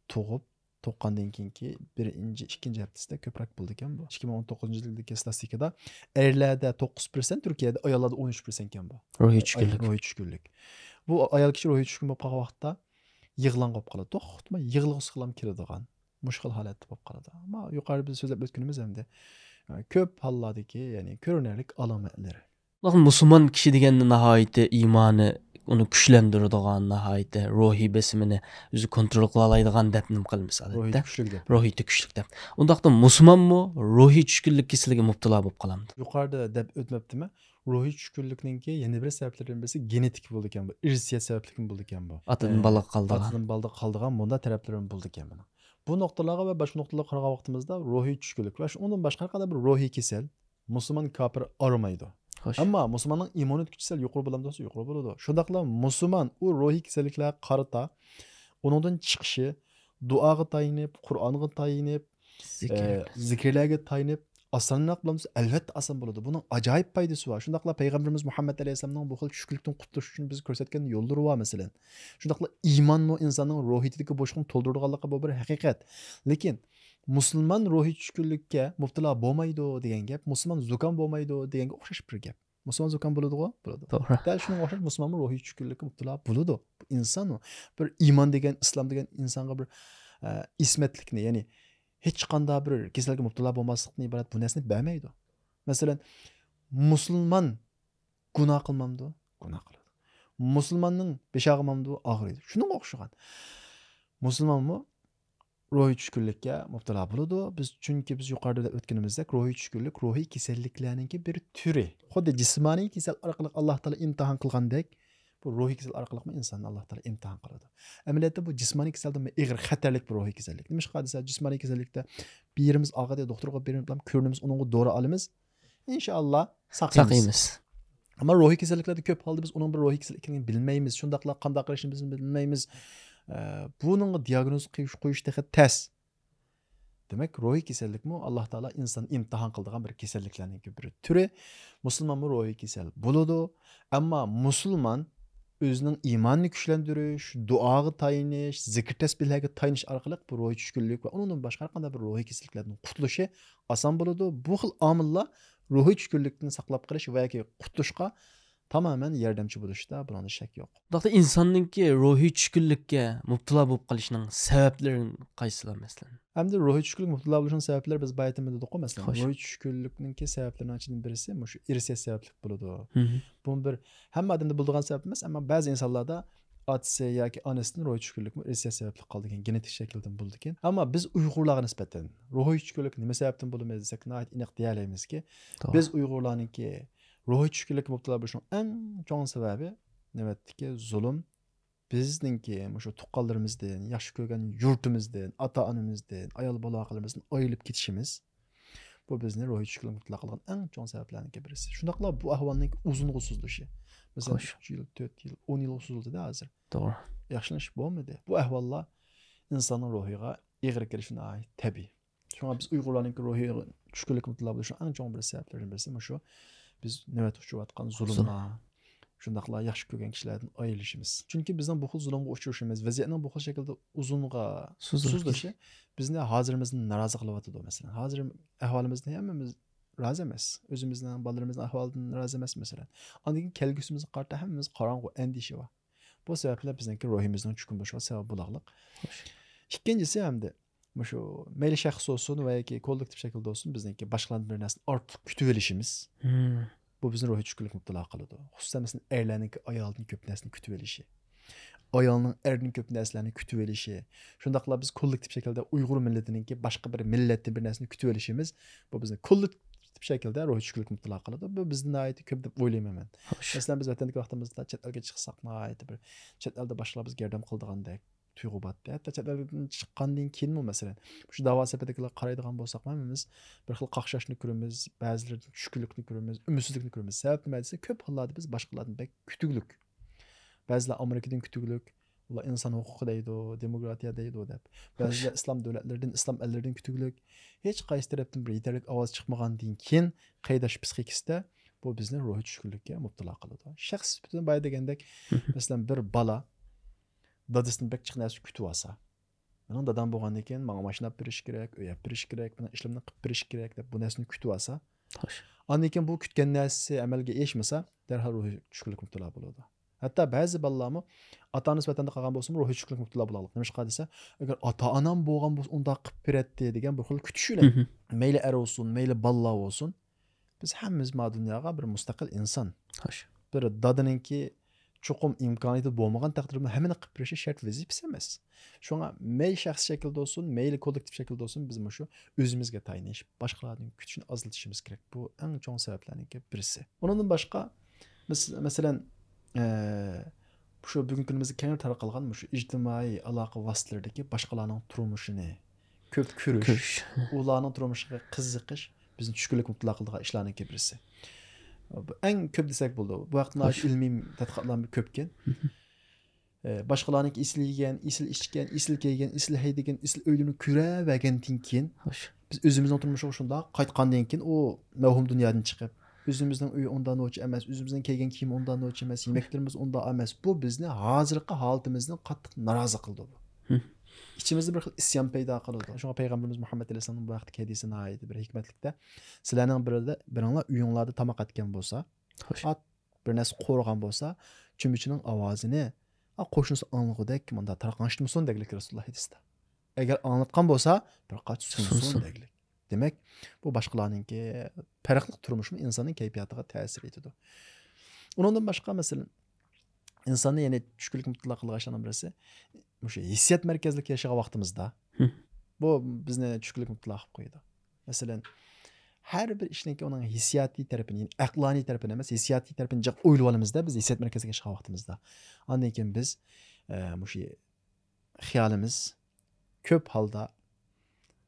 تۇغۇپ، تۇغقاندىن كېيىنكى بىرىنچى، ئىككىنچى ھەپتىسىدە كۆپرەك بولىدىكەن بۇ. ئىككى مىڭ ئون توققۇزىنچى يىلدىكى ستاتىستىكىدا ئەرلەردە توققۇز پىرسەنت، تۈركىيەدە، ئاياللاردا ئون ئۈچ پىرسەنت ئىكەن بۇ. روھىي چۈشكۈنلۈك. روھىي چۈشكۈنلۈك. بۇ ئايال كىشى روھىي چۈشكۈن بولۇپ قالغان ۋاقىتتا يىغلاڭ بولۇپ قالىدۇ. توختىماي يىغلىغۇسى كېلىدىغان مۇشۇ خىل ھالەتتە بولۇپ قالىدۇ. ئەمما يۇقىرىدا بىز سۆزلەپ ئۆتكىنىمىز ئەمدى، ئە، كۆپ ھاللاردىكى، يەنى كۆرۈنەرلىك ئالامەتلىرى. مۇسۇلمان كىشى دېگەندە ناھايىتى ئىمانى ئۇنى كۈچلەندۈرىدىغان، ناھايىتى روھىي بېسىمىنى ئۆزى كونترول قىلالايدىغان دەپ نېمە قىلىمىز، ئادەتتە؟ روھىيىتى كۈچلۈك دەپ. روھىيىتى كۈچلۈك دەپ. ئۇنداقتا مۇسۇلمانمۇ روھىي چۈشكۈنلۈك كېسىلىگە مۇپتىلا بولۇپ قالامدۇ؟ يۇقىرىدا دەپ ئۆتمەپتىمەن. روھىي چۈشكۈنلۈكنىڭكى يەنە بىر سەۋەبلىرىدىن بىرسى گېنېتىك بولىدىكەن بۇ، ئىرسىيەت سەۋەبلىكمۇ بولىدىكەن بۇ. ئاتىدىن ئە، بالىغا قالىدىغان. ئاتىدىن بالىغا قالىدىغان مۇنداق تەرەپلىرىمۇ بولىدىكەن بۇنىڭ. بۇ نۇقتىلارغا ۋە باشقا نۇقتىلارغا قارىغان ۋاقتىمىزدا روھىي چۈشكۈنلۈك ۋە شۇ-، ئۇنىڭدىن باشقا ھەر قانداق بىر روھىي كېسەل مۇسۇلمان كاپىر ئاغرىمايدۇ. خوش. ئەمما مۇسۇلماننىڭ ئىممۇنىتېتى كۈچى سەل يۇقىرى بولامدۇ دېسە، يۇقىرى بولىدۇ. شۇنداقلا مۇسۇلمان ئۇ روھىي كېسەللىكلەرگە قارىتا ئۇنىڭدىن چىقىشى، دۇئاغا تايىنىپ، قۇرئانغا تايىنىپ، زىكىر. ئە، زىكىرلەرگە تايىنىپ ئاسانراق بولامدۇ دېسە، ئەلۋەتتە ئاسان بولىدۇ. بۇنىڭ ئاجايىپ پايدىسى بار. شۇنداقلا پەيغەمبىرىمىز مۇھەممەد ئەلەيھىسسالامنىڭ بۇ خىل چۈشكۈنلۈكتىن قۇتۇلۇش ئۈچۈن بىزگە كۆرسەتكەن يوللىرى بار، مەسىلەن. شۇنداقلا ئىمانمۇ ئىنساننىڭ روھىيىتىدىكى بوشلۇقنى تولدۇرىدىغانلىقى بۇ بىر ھەقىقەت. لېكىن مۇسۇلمان روھىي چۈشكۈنلۈككە مۇپتىلا بولمايدۇ دېگەن گەپ مۇسۇلمان زۇكام بولمايدۇ دېگەنگە ئوخشاش بىر گەپ. مۇسۇلمان زۇكام بولىدىغۇ؟ بولىدۇ. توغرا. دەل شۇنىڭغا ئوخشاش مۇسۇلمانمۇ روھىي چۈشكۈنلۈككە مۇپتىلا بولىدۇ. بۇ ئىنسانمۇ بىر ئىمان دېگەن، ئىسلام دېگەن ئىنسانغا بىر، ئە، ئىسمەتلىكنى، يەنى ھېچقانداق بىر كېسەلگە مۇپتىلا بولماسلىقتىن ئىبارەت بۇ نەرسىنى بەرمەيدۇ. مەسىلەن، مۇسۇلمان گۇناھ قىلمامدۇ؟ گۇناھ قىلىدۇ. مۇسۇلماننىڭ بېشى ئاغرىمامدۇ؟ ئاغرىيدۇ. شۇنىڭغا ئوخشىغان. مۇسۇلمانمۇ روھىي چۈشكۈنلۈككە مۇپتىلا بولىدۇ. بىز، چۈنكى بىز يۇقىرىدا ئۆتكىنىمىزدەك، روھىي چۈشكۈنلۈك روھىي كېسەللىكلەرنىڭكى بىر تۈرى. خۇددى جىسمانىي كېسەل ئارقىلىق ئاللا تائالا ئىمتىھان قىلغاندەك، بۇ روھىي كېسەل ئارقىلىقمۇ ئىنساننى ئاللا تائالا ئىمتىھان قىلىدۇ. ئەمەلىيەتتە بۇ جىسمانىي كېسەلدىنمۇ ئېغىر خەتەرلىك بىر روھىي كېسەللىك. نېمىشقا دېسە، جىسمانىي كېسەللىكتە بىر يېرىمىز ئاغرىدى، دوختۇرغا بېرىمىز، كۆرۈنىمىز، ئۇنىڭغا دورا ئالىمىز. ئىنشائاللا ساقىيىمىز. ساقىيىمىز. ئەمما روھىي كېسەللىكلەردە كۆپ ھالدا بىز ئۇنىڭ بىر روھىي كېسەل ئىكەنلىكىنى بىلمەيمىز. شۇنداقلا قانداق قىلىشنى بىز بىلمەيمىز. ئە، بۇنىڭغا دىياگنوز قويۇش، قويۇش تېخى تەس. دېمەك، روھىي كېسەللىكمۇ ئاللا تائالا ئىنساننى ئىمتىھان قىلىدىغان بىر كېسەللىكلەرنىڭكى بىر تۈرى. مۇسۇلمانمۇ روھىي كېسەل بولىدۇ. ئەمما مۇسۇلمان ئۆزىنىڭ ئىمانىنى كۈچلەندۈرۈش، دۇئاغا تايىنىش، زىكىر تەسبىھلەرگە تايىنىش ئارقىلىق بۇ روھىي چۈشكۈنلۈك ۋە ئۇنىڭدىن باشقا ھەر قانداق بىر روھىي كېسەللىكلەردىن قۇتۇلۇشى ئاسان بولىدۇ. بۇ خىل ئامىللار روھىي چۈشكۈنلۈكتىن ساقلاپ قېلىش ۋە ياكى قۇتۇلۇشقا تامامەن ياردەمچى بولۇشتا بۇنىڭدا شەك يوق. ئۇنداقتا ئىنساننىڭكى روھىي چۈشكۈنلۈككە مۇپتىلا بولۇپ قېلىشنىڭ سەۋەبلىرى قايسىلار، مەسىلەن؟ ئەمدى روھىي چۈشكۈنلۈك مۇپتىلا بولۇشنىڭ سەۋەبلىرى بىز بايىتىمىز دېدۇققۇ، مەسىلەن. خوش. روھىي چۈشكۈنلۈكنىڭكى سەۋەبلىرىنىڭ ئىچىدىن بىرسى مۇشۇ ئىرسىيەت سەۋەبلىك بولىدۇ. مھم. بۇ بىر ھەممە ئادەمدە بولىدىغان سەۋەب ئەمەس، ئەمما بەزى ئىنسانلاردا ئاتىسى ياكى ئانىسىدىن روھىي چۈشكۈنلۈكمۇ ئىرسىيەت سەۋەبلىك قالىدىكەن، گېنېتىك شەكىلدىن بولىدىكەن. ئەمما بىز ئۇيغۇرلارغا نىسبەتەن روھىي چۈشكۈنلۈك نېمە سەۋەبتىن بولىمىز دېسەك، ناھايىتى ئېنىق دېيەلەيمىزكى، توغرا. بىز ئۇيغۇرلارنىڭكى روھىي چۈشكۈنلۈككە مۇپتىلا بولۇشنىڭ ئەڭ چوڭ سەۋەبى نۆۋەتتىكى زۇلۇم. بىزنىڭكى مۇشۇ تۇغقانلىرىمىزدىن، ياخشى كۆرگەن يۇرتىمىزدىن، ئاتا-ئانىمىزدىن، ئايال بالا-چاقىلىرىمىزدىن ئايرىلىپ كېتىشىمىز. بۇ بىزنى روھىي چۈشكۈنلۈككە مۇپتىلا قىلغان ئەڭ چوڭ سەۋەبلەرنىڭكى بىرسى. شۇنداقلا بۇ ئەھۋالنىڭ ئۇزۇنغا سوزۇلۇشى. مەسىلەن، خوش. ئۈچ يىل، تۆت يىل، ئون يىلغا سوزۇلدى-دە ھازىر. توغرا. ياخشىلىنىش بولمىدى. بۇ ئەھۋاللار ئىنساننىڭ روھىغا ئېغىر كېلىشى ناھايىتى تەبىئىي. شۇڭا بىز ئۇيغۇرلارنىڭكى روھىي چۈشكۈنلۈككە مۇپتىلا بولۇشىنىڭ ئەڭ چوڭ بىر سەۋەبلىرىدىن بىرسى مۇشۇ. بىز نۆۋەتتە ئۇچراۋاتقان زۇلۇملار، شۇنداقلا ياخشى كۆرگەن كىشىلەردىن ئايرىلىشىمىز. چۈنكى بىزنىڭ بۇ خىل زۇلۇمغا ئۇچرىشىمىز، ۋەزىيەتنىڭ بۇ خىل شەكىلدە ئۇزۇنغا سوزۇلۇشى بىزنى ھازىرىمىزدىن نارازى قىلىۋاتىدۇ، مەسىلەن. ھازىر ئەھۋالىمىزدىن ھەممىمىز رازى ئەمەس. ئۆزىمىزنىڭ، بالىلىرىمىزنىڭ ئەھۋالىدىن رازى ئەمەس، مەسىلەن. ئاندىن كېيىن كەلگۈسىمىزگە قارىتا ھەممىمىز قاراڭغۇ، ئەندىشە بار. بۇ سەۋەبلەر بىزنىڭكى روھىمىزنىڭ چۈشكۈن بولۇشىغا سەۋەب بولاقلىق. خوش. ئىككىنچىسى ئەمدى مۇشۇ مەيلى شەخس بولسۇن ۋە ياكى كوللېكتىپ شەكىلدە بولسۇن، بىزنىڭكى باشقىلاردىن بىر نەرسىنى ئارتۇق كۈتۈۋېلىشىمىز. مم. بۇ بىزنى روھىي چۈشكۈنلۈككە مۇپتىلا قىلىدۇ. خۇسۇسەن، مەسىلەن، ئەرلەرنىڭكى ئايالدىن كۆپ نەرسىنى كۈتۈۋېلىشى. ئايالنىڭ ئەردىن كۆپ نەرسىلەرنى كۈتۈۋېلىشى. شۇنداقلا بىز كوللېكتىپ شەكىلدە ئۇيغۇر مىللىتىنىڭكى باشقا بىر مىللەتتىن بىر نەرسىنى كۈتۈۋېلىشىمىز، بۇ بىزنى كوللېكتىپ شەكىلدە روھىي چۈشكۈنلۈككە مۇپتىلا قىلىدۇ. بۇ بىزدە ناھايىتى كۆپ دەپ ئويلايمەن مەن. خوش. مەسىلەن، بىز ۋەتەندىكى ۋاقتىمىزدا چەت ئەلگە چىقساق، ناھايىتى بىر چەت ئەلدە باشقىلار بىزگە ياردەم قىلىدىغاندەك تۇيغۇ بارتتى. ھەتتا چەت ئەلدىن چىققاندىن كېيىنمۇ، مەسىلەن، مۇشۇ داۋا سېپىدىكىلەرگە قارايدىغان بولساق، ھەممىمىز بىر خىل قاقشاشنى كۆرىمىز، بەزىلىرىدىن چۈشكۈنلۈكنى كۆرىمىز، ئۈمىدسىزلىكنى كۆرىمىز. سەۋەب نېمە دېسە، كۆپ ھاللاردا بىز باشقىلاردىن بەك كۈتۈكلۈك. بەزىلەر ئامېرىكىدىن كۈتۈكلۈك، ئۇلار ئىنسان ھوقۇقى دەيدۇ، دېموكراتىيە دەيدۇ دەپ. بەزىلەر ئىسلام دۆلەتلىرىدىن، ئىسلام ئەللىرىدىن كۈتۈكلۈك. ھېچ قايسى تەرەپتىن بىر يېتەرلىك ئاۋاز چىقمىغاندىن كېيىن، قېرىداش پسىخىكىسىدە بۇ بىزنى روھىي چۈشكۈنلۈككە مۇپتىلا قىلىدۇ. شەخس سۈپىتىدىن بايا دېگەندەك، مەسىلەن، بىر بالا دادىسىدىن بەك جىق نەرسە كۈتۈۋالسا، مېنىڭ دادام بولغاندىن كېيىن ماڭا ماشىنا ئېلىپ بېرىشى كېرەك، ئۆي ئېلىپ بېرىشى كېرەك، مېنىڭ ئىشلىرىمنى قىلىپ بېرىشى كېرەك دەپ بۇ نەرسىنى كۈتۈۋالسا، خوش. ئاندىن كېيىن بۇ كۈتكەن نەرسىسى ئەمەلگە ئېشمىسا، دەرھال روھىي چۈشكۈنلۈككە مۇپتىلا بولىدۇ. ھەتتا بەزى بالىلارمۇ ئاتا-ئانىسى ۋەتەندە قالغان بولسىمۇ، روھىي چۈشكۈنلۈككە مۇپتىلا بولالىق. نېمىشقا دېسە، ئەگەر ئاتا-ئانام بولغان بولسا، ئۇنداق قىلىپ بېرەتتى دېگەن بىر خىل كۈتۈش بىلەن، مھم. مەيلى ئەر بولسۇن، مەيلى بالىلار بولسۇن، بىز ھەممىمىز ما دۇنياغا بىر مۇستەقىل ئىنسان. خوش. بىر دادىنىڭكى چوقۇم ئىمكانىيىتى بولمىغان تەقدىردىمۇ ھەممىنى قىلىپ بېرىشى شەرت ۋەزىپىسى ئەمەس. شۇڭا مەيلى شەخس شەكلىدە بولسۇن، مەيلى كوللېكتىپ شەكلىدە بولسۇن، بىز مۇشۇ ئۆزىمىزگە تايىنىش، باشقىلاردىن كۈتۈشنى ئازلىتىشىمىز كېرەك. بۇ ئەڭ چوڭ سەۋەبلەرنىڭكى بىرسى. ئۇنىڭدىن باشقا، مىس-، مەسىلەن، ئە، شۇ بۈگۈنكى كۈنىمىزدە كەڭرى تارقالغان مۇشۇ ئىجتىمائىي ئالاقە ۋاسىتىلىرىدىكى باشقىلارنىڭ تۇرمۇشىنى كۆپ كۆرۈش، كۆرۈش. ئۇلارنىڭ تۇرمۇشىغا قىزىقىش بىزنى چۈشكۈنلۈككە مۇپتىلا قىلىدىغان ئىشلارنىڭكى بىرسى. بۇ ئەڭ كۆپ دېسەك بولىدۇ. بۇ ھەقتە ناھايىتى خوش. ئىلمىي تەتقىقاتلارمۇ كۆپكەن. مھم. ئە، باشقىلارنىڭكى ئېسىل يېگەن، ئېسىل ئىچكەن، ئېسىل كىيگەن، ئېسىل ھەيدىگەن، ئېسىل ئۆيلىرىنى كۆرۈۋەرگەندىن كېيىن، خوش. بىز ئۆزىمىزنىڭ تۇرمۇشىغا شۇنداق قايتقاندىن كېيىن، ئۇ مەۋھۇم دۇنيادىن چىقىپ، ئۆزىمىزنىڭ ئۆيى ئۇنداق نوچى ئەمەس، ئۆزىمىزنىڭ كىيگەن كىيىمى ئۇنداق نوچى ئەمەس، يېمەكلىرىمىز ئۇنداق ئەمەس. بۇ بىزنى ھازىرقى ھالىتىمىزدىن قاتتىق نارازى قىلىدۇ بۇ. مھم. ئىچىمىزدە بىر خىل ئىسيان پەيدا قىلىدۇ. شۇڭا پەيغەمبىرىمىز مۇھەممەد ئەلەيھىسسالامنىڭ بۇ ھەقتىكى ھەدىسى ناھايىتى بىر ھېكمەتلىكتە، سىلەرنىڭ بىرىدە، بىرىڭلار ئۆيۈڭلاردا تاماق ئەتكەن بولسا، خوش. ئات بىر نەرسە قورۇغان بولسا، چۆمۈچىنىڭ ئاۋازىنى، ئا، قوشنىسى ئاڭلىغۇدەك مۇنداق تارقاڭشىتمىسۇن دەگلىك رەسۇلۇللا ھەدىستە. ئەگەر ئاڭلاتقان بولسا، بىر قات سۇنسۇن سۇنسۇن. دەگلىك. دېمەك، بۇ باشقىلارنىڭكى پەرقلىق تۇرمۇشىمۇ ئىنساننىڭ كەيپىياتىغا تەسىر ئېتىدۇ. ئۇنىڭدىن باشقا، مەسىلەن، ئىنساننى يەنە چۈشكۈنلۈككە مۇپتىلا قىلىدىغان ئىشلارنىڭ بىرسى، مۇشۇ ھېسسىيات مەركەزلىك ياشىغان ۋاقتىمىزدا، ھىم. بۇ بىزنى چۈشكۈنلۈككە مۇپتىلا قىلىپ قويىدۇ. مەسىلەن، ھەر بىر ئىشنىڭكى ئۇنىڭ ھېسسىياتىي تەرىپىنى، يەنى ئەقلانىي تەرىپىنى ئەمەس، ھېسسىياتىي تەرىپىنى جىق ئويلىۋالىمىزدە، بىز ھېسسىيات مەركەزىگە ياشىغان ۋاقتىمىزدا. ئاندىن كېيىن بىز، ئە، مۇشۇ خىيالىمىز كۆپ ھالدا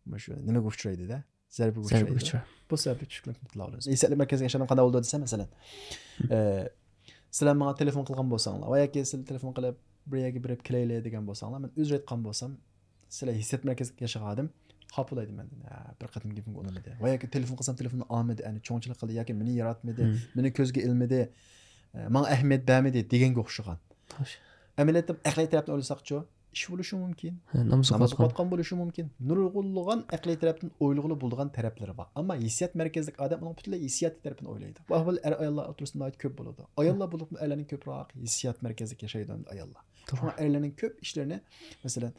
مۇشۇ نېمىگە ئۇچرايدۇ-دە؟ زەربىگە زەربىگە ئۇچرايدۇ. ئۇچرايدۇ. بۇ سەۋەبلىك چۈشكۈنلۈك مۇپتىلا بولىمىز. ھېسسىيات مەركەزىگە ياشىغان قانداق بولىدۇ دېسە، مەسىلەن، ئە، سىلەر ماڭا تېلېفون قىلغان بولساڭلار ۋە ياكى سىلەر تېلېفون قىلىپ، بىر يەرگە بېرىپ كېلەيلى دېگەن بولساڭلار، مەن ئۆزۈر ئېيتقان بولسام، سىلەر ھېسسىيات مەركەزىگە ياشىغان ئادەم خاپا بولايدۇ مەندىن. ھە، بىر قېتىم گېپىمگە ئۇنىمىدى. ۋە ياكى تېلېفون قىلسام، تېلېفوننى ئالمىدى، ئەنە چوڭچىلىق قىلدى ياكى مېنى ياراتمىدى، مېنى كۆزگە ئىلمىدى، ئە، ماڭا ئەھمىيەت بەرمىدى دېگەنگە ئوخشىغان. خوش. ئەمەلىيەتتە ئەقلىي تەرەپتىن ئويلىساقچۇ، ئىش بولۇشى مۇمكىن. ھە، ناماز ناماز ئوقۇۋاتقان. ئوقۇۋاتقان بولۇشى مۇمكىن. نۇرغۇنلىغان ئەقلىي تەرەپتىن ئويلىغىلى بولىدىغان تەرەپلىرى بار. ئەمما ھېسسىيات مەركەزلىك ئادەم ئۇنىڭ پۈتۈنلەي ھېسسىياتىي تەرىپىنى ئويلايدۇ. بۇ ئەھۋال ئەر-ئاياللار ئوتتۇرىسىدا ناھايىتى كۆپ بولىدۇ. ئاياللار بولۇپمۇ ئەرلەرنىڭ كۆپرەك ھېسسىيات مەركەزلىك ياشايدۇ ئاياللار. توغرا. شۇڭا ئەرلەرنىڭ كۆپ ئىشلىرىنى، مەسىلەن،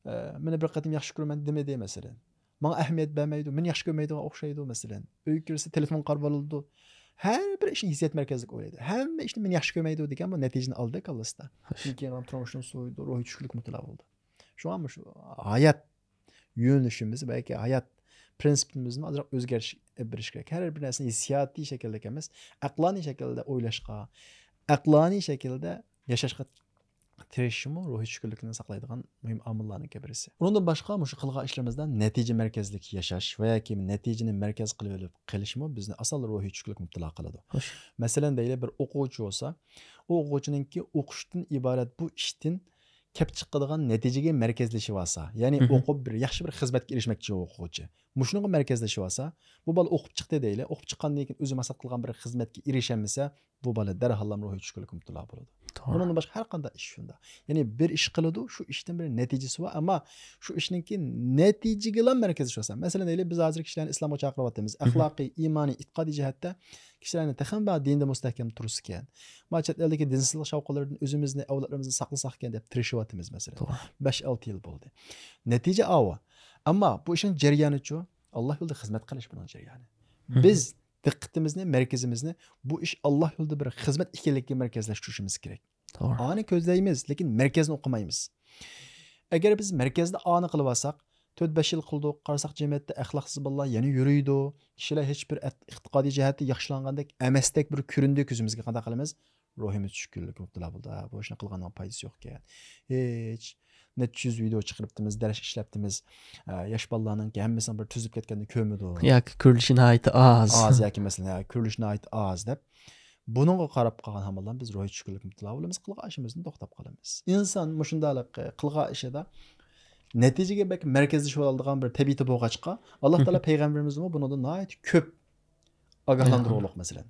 ئە، مېنى بىر قېتىم ياخشى كۆرىمەن دېمىدى، مەسىلەن. ماڭا ئەھمىيەت بەرمەيدۇ، مېنى ياخشى كۆرمەيدىغان ئوخشايدۇ، مەسىلەن. ئۆيگە كىرسە تېلېفون قارىۋالىدۇ. ھەر بىر ئىشنى ھېسسىيات مەركەزلىك ئويلايدۇ. ھەممە ئىشنى مېنى ياخشى كۆرمەيدۇ دېگەن بۇ نەتىجىنى ئالدى كاللىسىدا. خوش. كېيىن تۇرمۇشنى سويىدۇ، روھىي چۈشكۈنلۈك مۇپتىلا بولىدۇ. شۇڭا مۇشۇ ھايات يۆنىلىشىمىز ۋە ياكى ھايات پىرىنسىپىمىزنى ئازراق ئۆزگەرتىش ئېلىپ بېرىش كېرەك. ھەر بىر نەرسىنى ھېسسىياتىي شەكىلدە ئەمەس، ئەقلانىي شەكىلدە ئويلاشقا، ئەقلانىي شەكىلدە ياشاشقا تىرىشىشمۇ روھىي چۈشكۈنلۈكنى ساقلايدىغان مۇھىم ئامىللارنىڭكى بىرسى. ئۇنىڭدىن باشقا مۇشۇ قىلغان ئىشلىرىمىزدا نەتىجە مەركەزلىك ياشاش ۋە ياكى نەتىجىنى مەركەز قىلىۋېلىپ قېلىشمۇ بىزنى ئاسانلا روھىي چۈشكۈنلۈك مۇپتىلا قىلىدۇ. خوش. مەسىلەن دەيلى، بىر ئوقۇغۇچى بولسا، ئۇ ئوقۇغۇچىنىڭكى ئوقۇشتىن ئىبارەت بۇ ئىشتىن كەپ چىقىدىغان نەتىجىگە مەركەزلىشىۋالسا، يەنى ئوقۇپ بىر ياخشى بىر خىزمەتكە ئېرىشمەكچى ئوقۇغۇچى. مۇشۇنىڭغا مەركەزلىشىۋالسا، بۇ بالا ئوقۇپ چىقتى دەيلى، ئوقۇپ چىققاندىن كېيىن ئۆزى مەقسەت قىلغان بىر خىزمەتكە ئېرىشەلمىسە، بۇ بالا دەرھاللا روھىي چۈشكۈنلۈككە مۇپتىلا بولىدۇ. توغرا. بۇنىڭدىن باشقا ھەر قانداق ئىش شۇنداق. يەنى بىر ئىش قىلىدۇ، شۇ ئىشتىن بىر نەتىجىسى بار، ئەمما شۇ ئىشنىڭكى نەتىجىگىلا مەركەزلىشىۋالسا. مەسىلەن، دەيلى، بىز ھازىر كىشىلەرنى ئىسلامغا چاقىرىۋاتىمىز. ئەخلاقىي، ئىمانىي، ئېتىقادىي جەھەتتە كىشىلەرنى تېخىمۇ دىندا مۇستەھكەم تۇرسىكەن. ما چەت ئەلدىكى دىنسىزلىق شاۋقۇنلىرىدىن ئۆزىمىزنى، ئەۋلادلىرىمىزنى ساقلىساقكەن دەپ تىرىشىۋاتىمىز، مەسىلەن. توغرا. بەش ئالتە يىل بولدى. نەتىجە ئاۋۇ. ئەمما بۇ ئىشنىڭ جەريانىچۇ؟ ئاللا يولىدا خىزمەت قىلىش بۇنىڭ جەريانى. بىز دىققىتىمىزنى، مەركىزىمىزنى بۇ ئىش ئاللا يولىدا بىر خىزمەت ئىكەنلىكىگە مەركەزلەشتۈرۈشىمىز كېرەك. توغرا. ئانى كۆزلەيمىز، لېكىن مەركەزنى ئوقۇمايمىز. ئەگەر بىز مەركەزدە ئانى قىلىۋالساق، تۆت بەش يىل قىلدۇق، قارىساق جەمئىيەتتە ئەخلاقسىز بالىلار يەنە يۈرىدۇ. كىشىلەر ھېچ بىر ئەت-، ئېتىقادىي جەھەتتە ياخشىلانغاندەك ئەمەستەك بىر كۆرۈندى كۆزىمىزگە، قانداق قىلىمىز؟ روھىمىز چۈشكۈنلۈككە مۇپتىلا بولدى. ھە، بۇ ئىشنى قىلغاننىڭ پايدىسى يوقكەن. ھېچ نەچچە يۈز ۋىدېئو چىقىرىپتىمىز، دەرس ئىشلەپتىمىز. ھە، ياش بالىلارنىڭكى ھەممىسىنىڭ بىر تۈزۈلۈپ كەتكەننى كۆرمىدۇق. ياكى كۆرۈلۈشى ناھايىتى ئاز. ئاز ياكى مەسىلەن، ھە، كۆرۈلۈشى ناھايىتى ئاز دەپ. بۇنىڭغا قاراپ قالغان ھامانلا بىز روھىي چۈشكۈنلۈككە مۇپتىلا بولىمىز، قىلغان ئىشىمىزدىن توختاپ قالىمىز. ئىنسان مۇشۇنداق قىلغان ئىشىدا نەتىجىگە بەك مەركەزلىشىۋالىدىغان بىر تەبىئىتى بولغاچقا، ئاللا تائالا پەيغەمبىرىمىزنىمۇ بۇنىڭدىن ناھايىتى كۆپ ئاگاھلاندۇرغۇلۇق، مەسىلەن.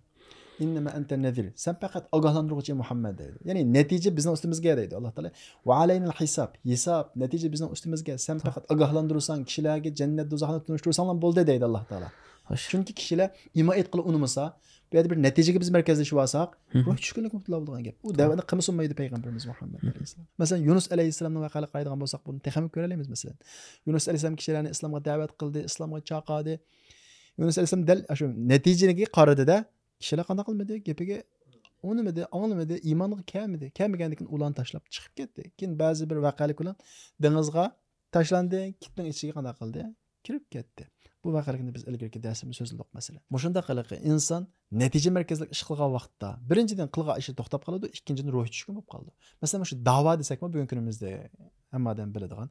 ئىننەمە ئەنتە نەزىر. سەن پەقەت ئاگاھلاندۇرغۇچى مۇھەممەد دەيدۇ. يەنى نەتىجە بىزنىڭ ئۈستىمىزگە دەيدۇ ئاللا تائالا. ۋە ئەلەينەل ھىساب. ھېساب، نەتىجە بىزنىڭ ئۈستىمىزگە. سەن پەقەت ئاگاھلاندۇرساڭ، كىشىلەرگە جەننەت، دوزاخنى تونۇشتۇرساڭلا بولدى دەيدۇ ئاللا تائالا. خوش. چۈنكى كىشىلەر ئىمان ئېيتقىلى ئۇنىمىسا، بۇ يەردە بىر نەتىجىگە بىز مەركەزلىشىپ ئالساق، روھىي چۈشكۈنلۈككە مۇپتىلا بولىدىغان گەپ. ئۇ دەۋەتنى قىلمىسا بولمايدۇ پەيغەمبىرىمىز مۇھەممەد ئەلەيھىسسالام. مەسىلەن، يۇنۇس ئەلەيھىسسالامنىڭ ۋەقەلىرىگە قارايدىغان بولساق، بۇنى تېخىمۇ كۆرەلەيمىز، مەسىلەن. يۇنۇس ئەلەيھىسسالام كىشىلەرنى ئىسلامغا دەۋەت قىلدى، ئىسلامغا چاقىردى. يۇنۇس ئەلەيھىسسالام دەل شۇ نەتىجىگە قارىدى-دە، كىشىلەر قانداق قىلمىدى؟ گېپىگە ئۇنىمىدى، ئاڭلىمىدى، ئىمانغا كەلمىدى. كەلمىگەندىن كېيىن ئۇلارنى تاشلاپ چىقىپ كەتتى. كېيىن بەزى بىر ۋەقەلىك بىلەن دېڭىزغا تاشلاندى، كىتنىڭ ئىچىگە قانداق قىلدى؟ كىرىپ كەتتى. بۇ ۋەقەلىكنى بىز ئىلگىرىكى دەرسىمىزدە سۆزلىدۇق، مەسىلەن. مۇشۇنداق قىلىقى ئىنسان نەتىجە مەركەزلىك ئىش قىلغان ۋاقىتتا، بىرىنچىدىن، قىلغان ئىشى توختاپ قالىدۇ، ئىككىنچىدىن، روھىي چۈشكۈن بولۇپ قالىدۇ. مەسىلەن، مۇشۇ داۋا دېسەكمۇ، بۈگۈنكى كۈنىمىزدە ھەممە ئادەم بىلىدىغان.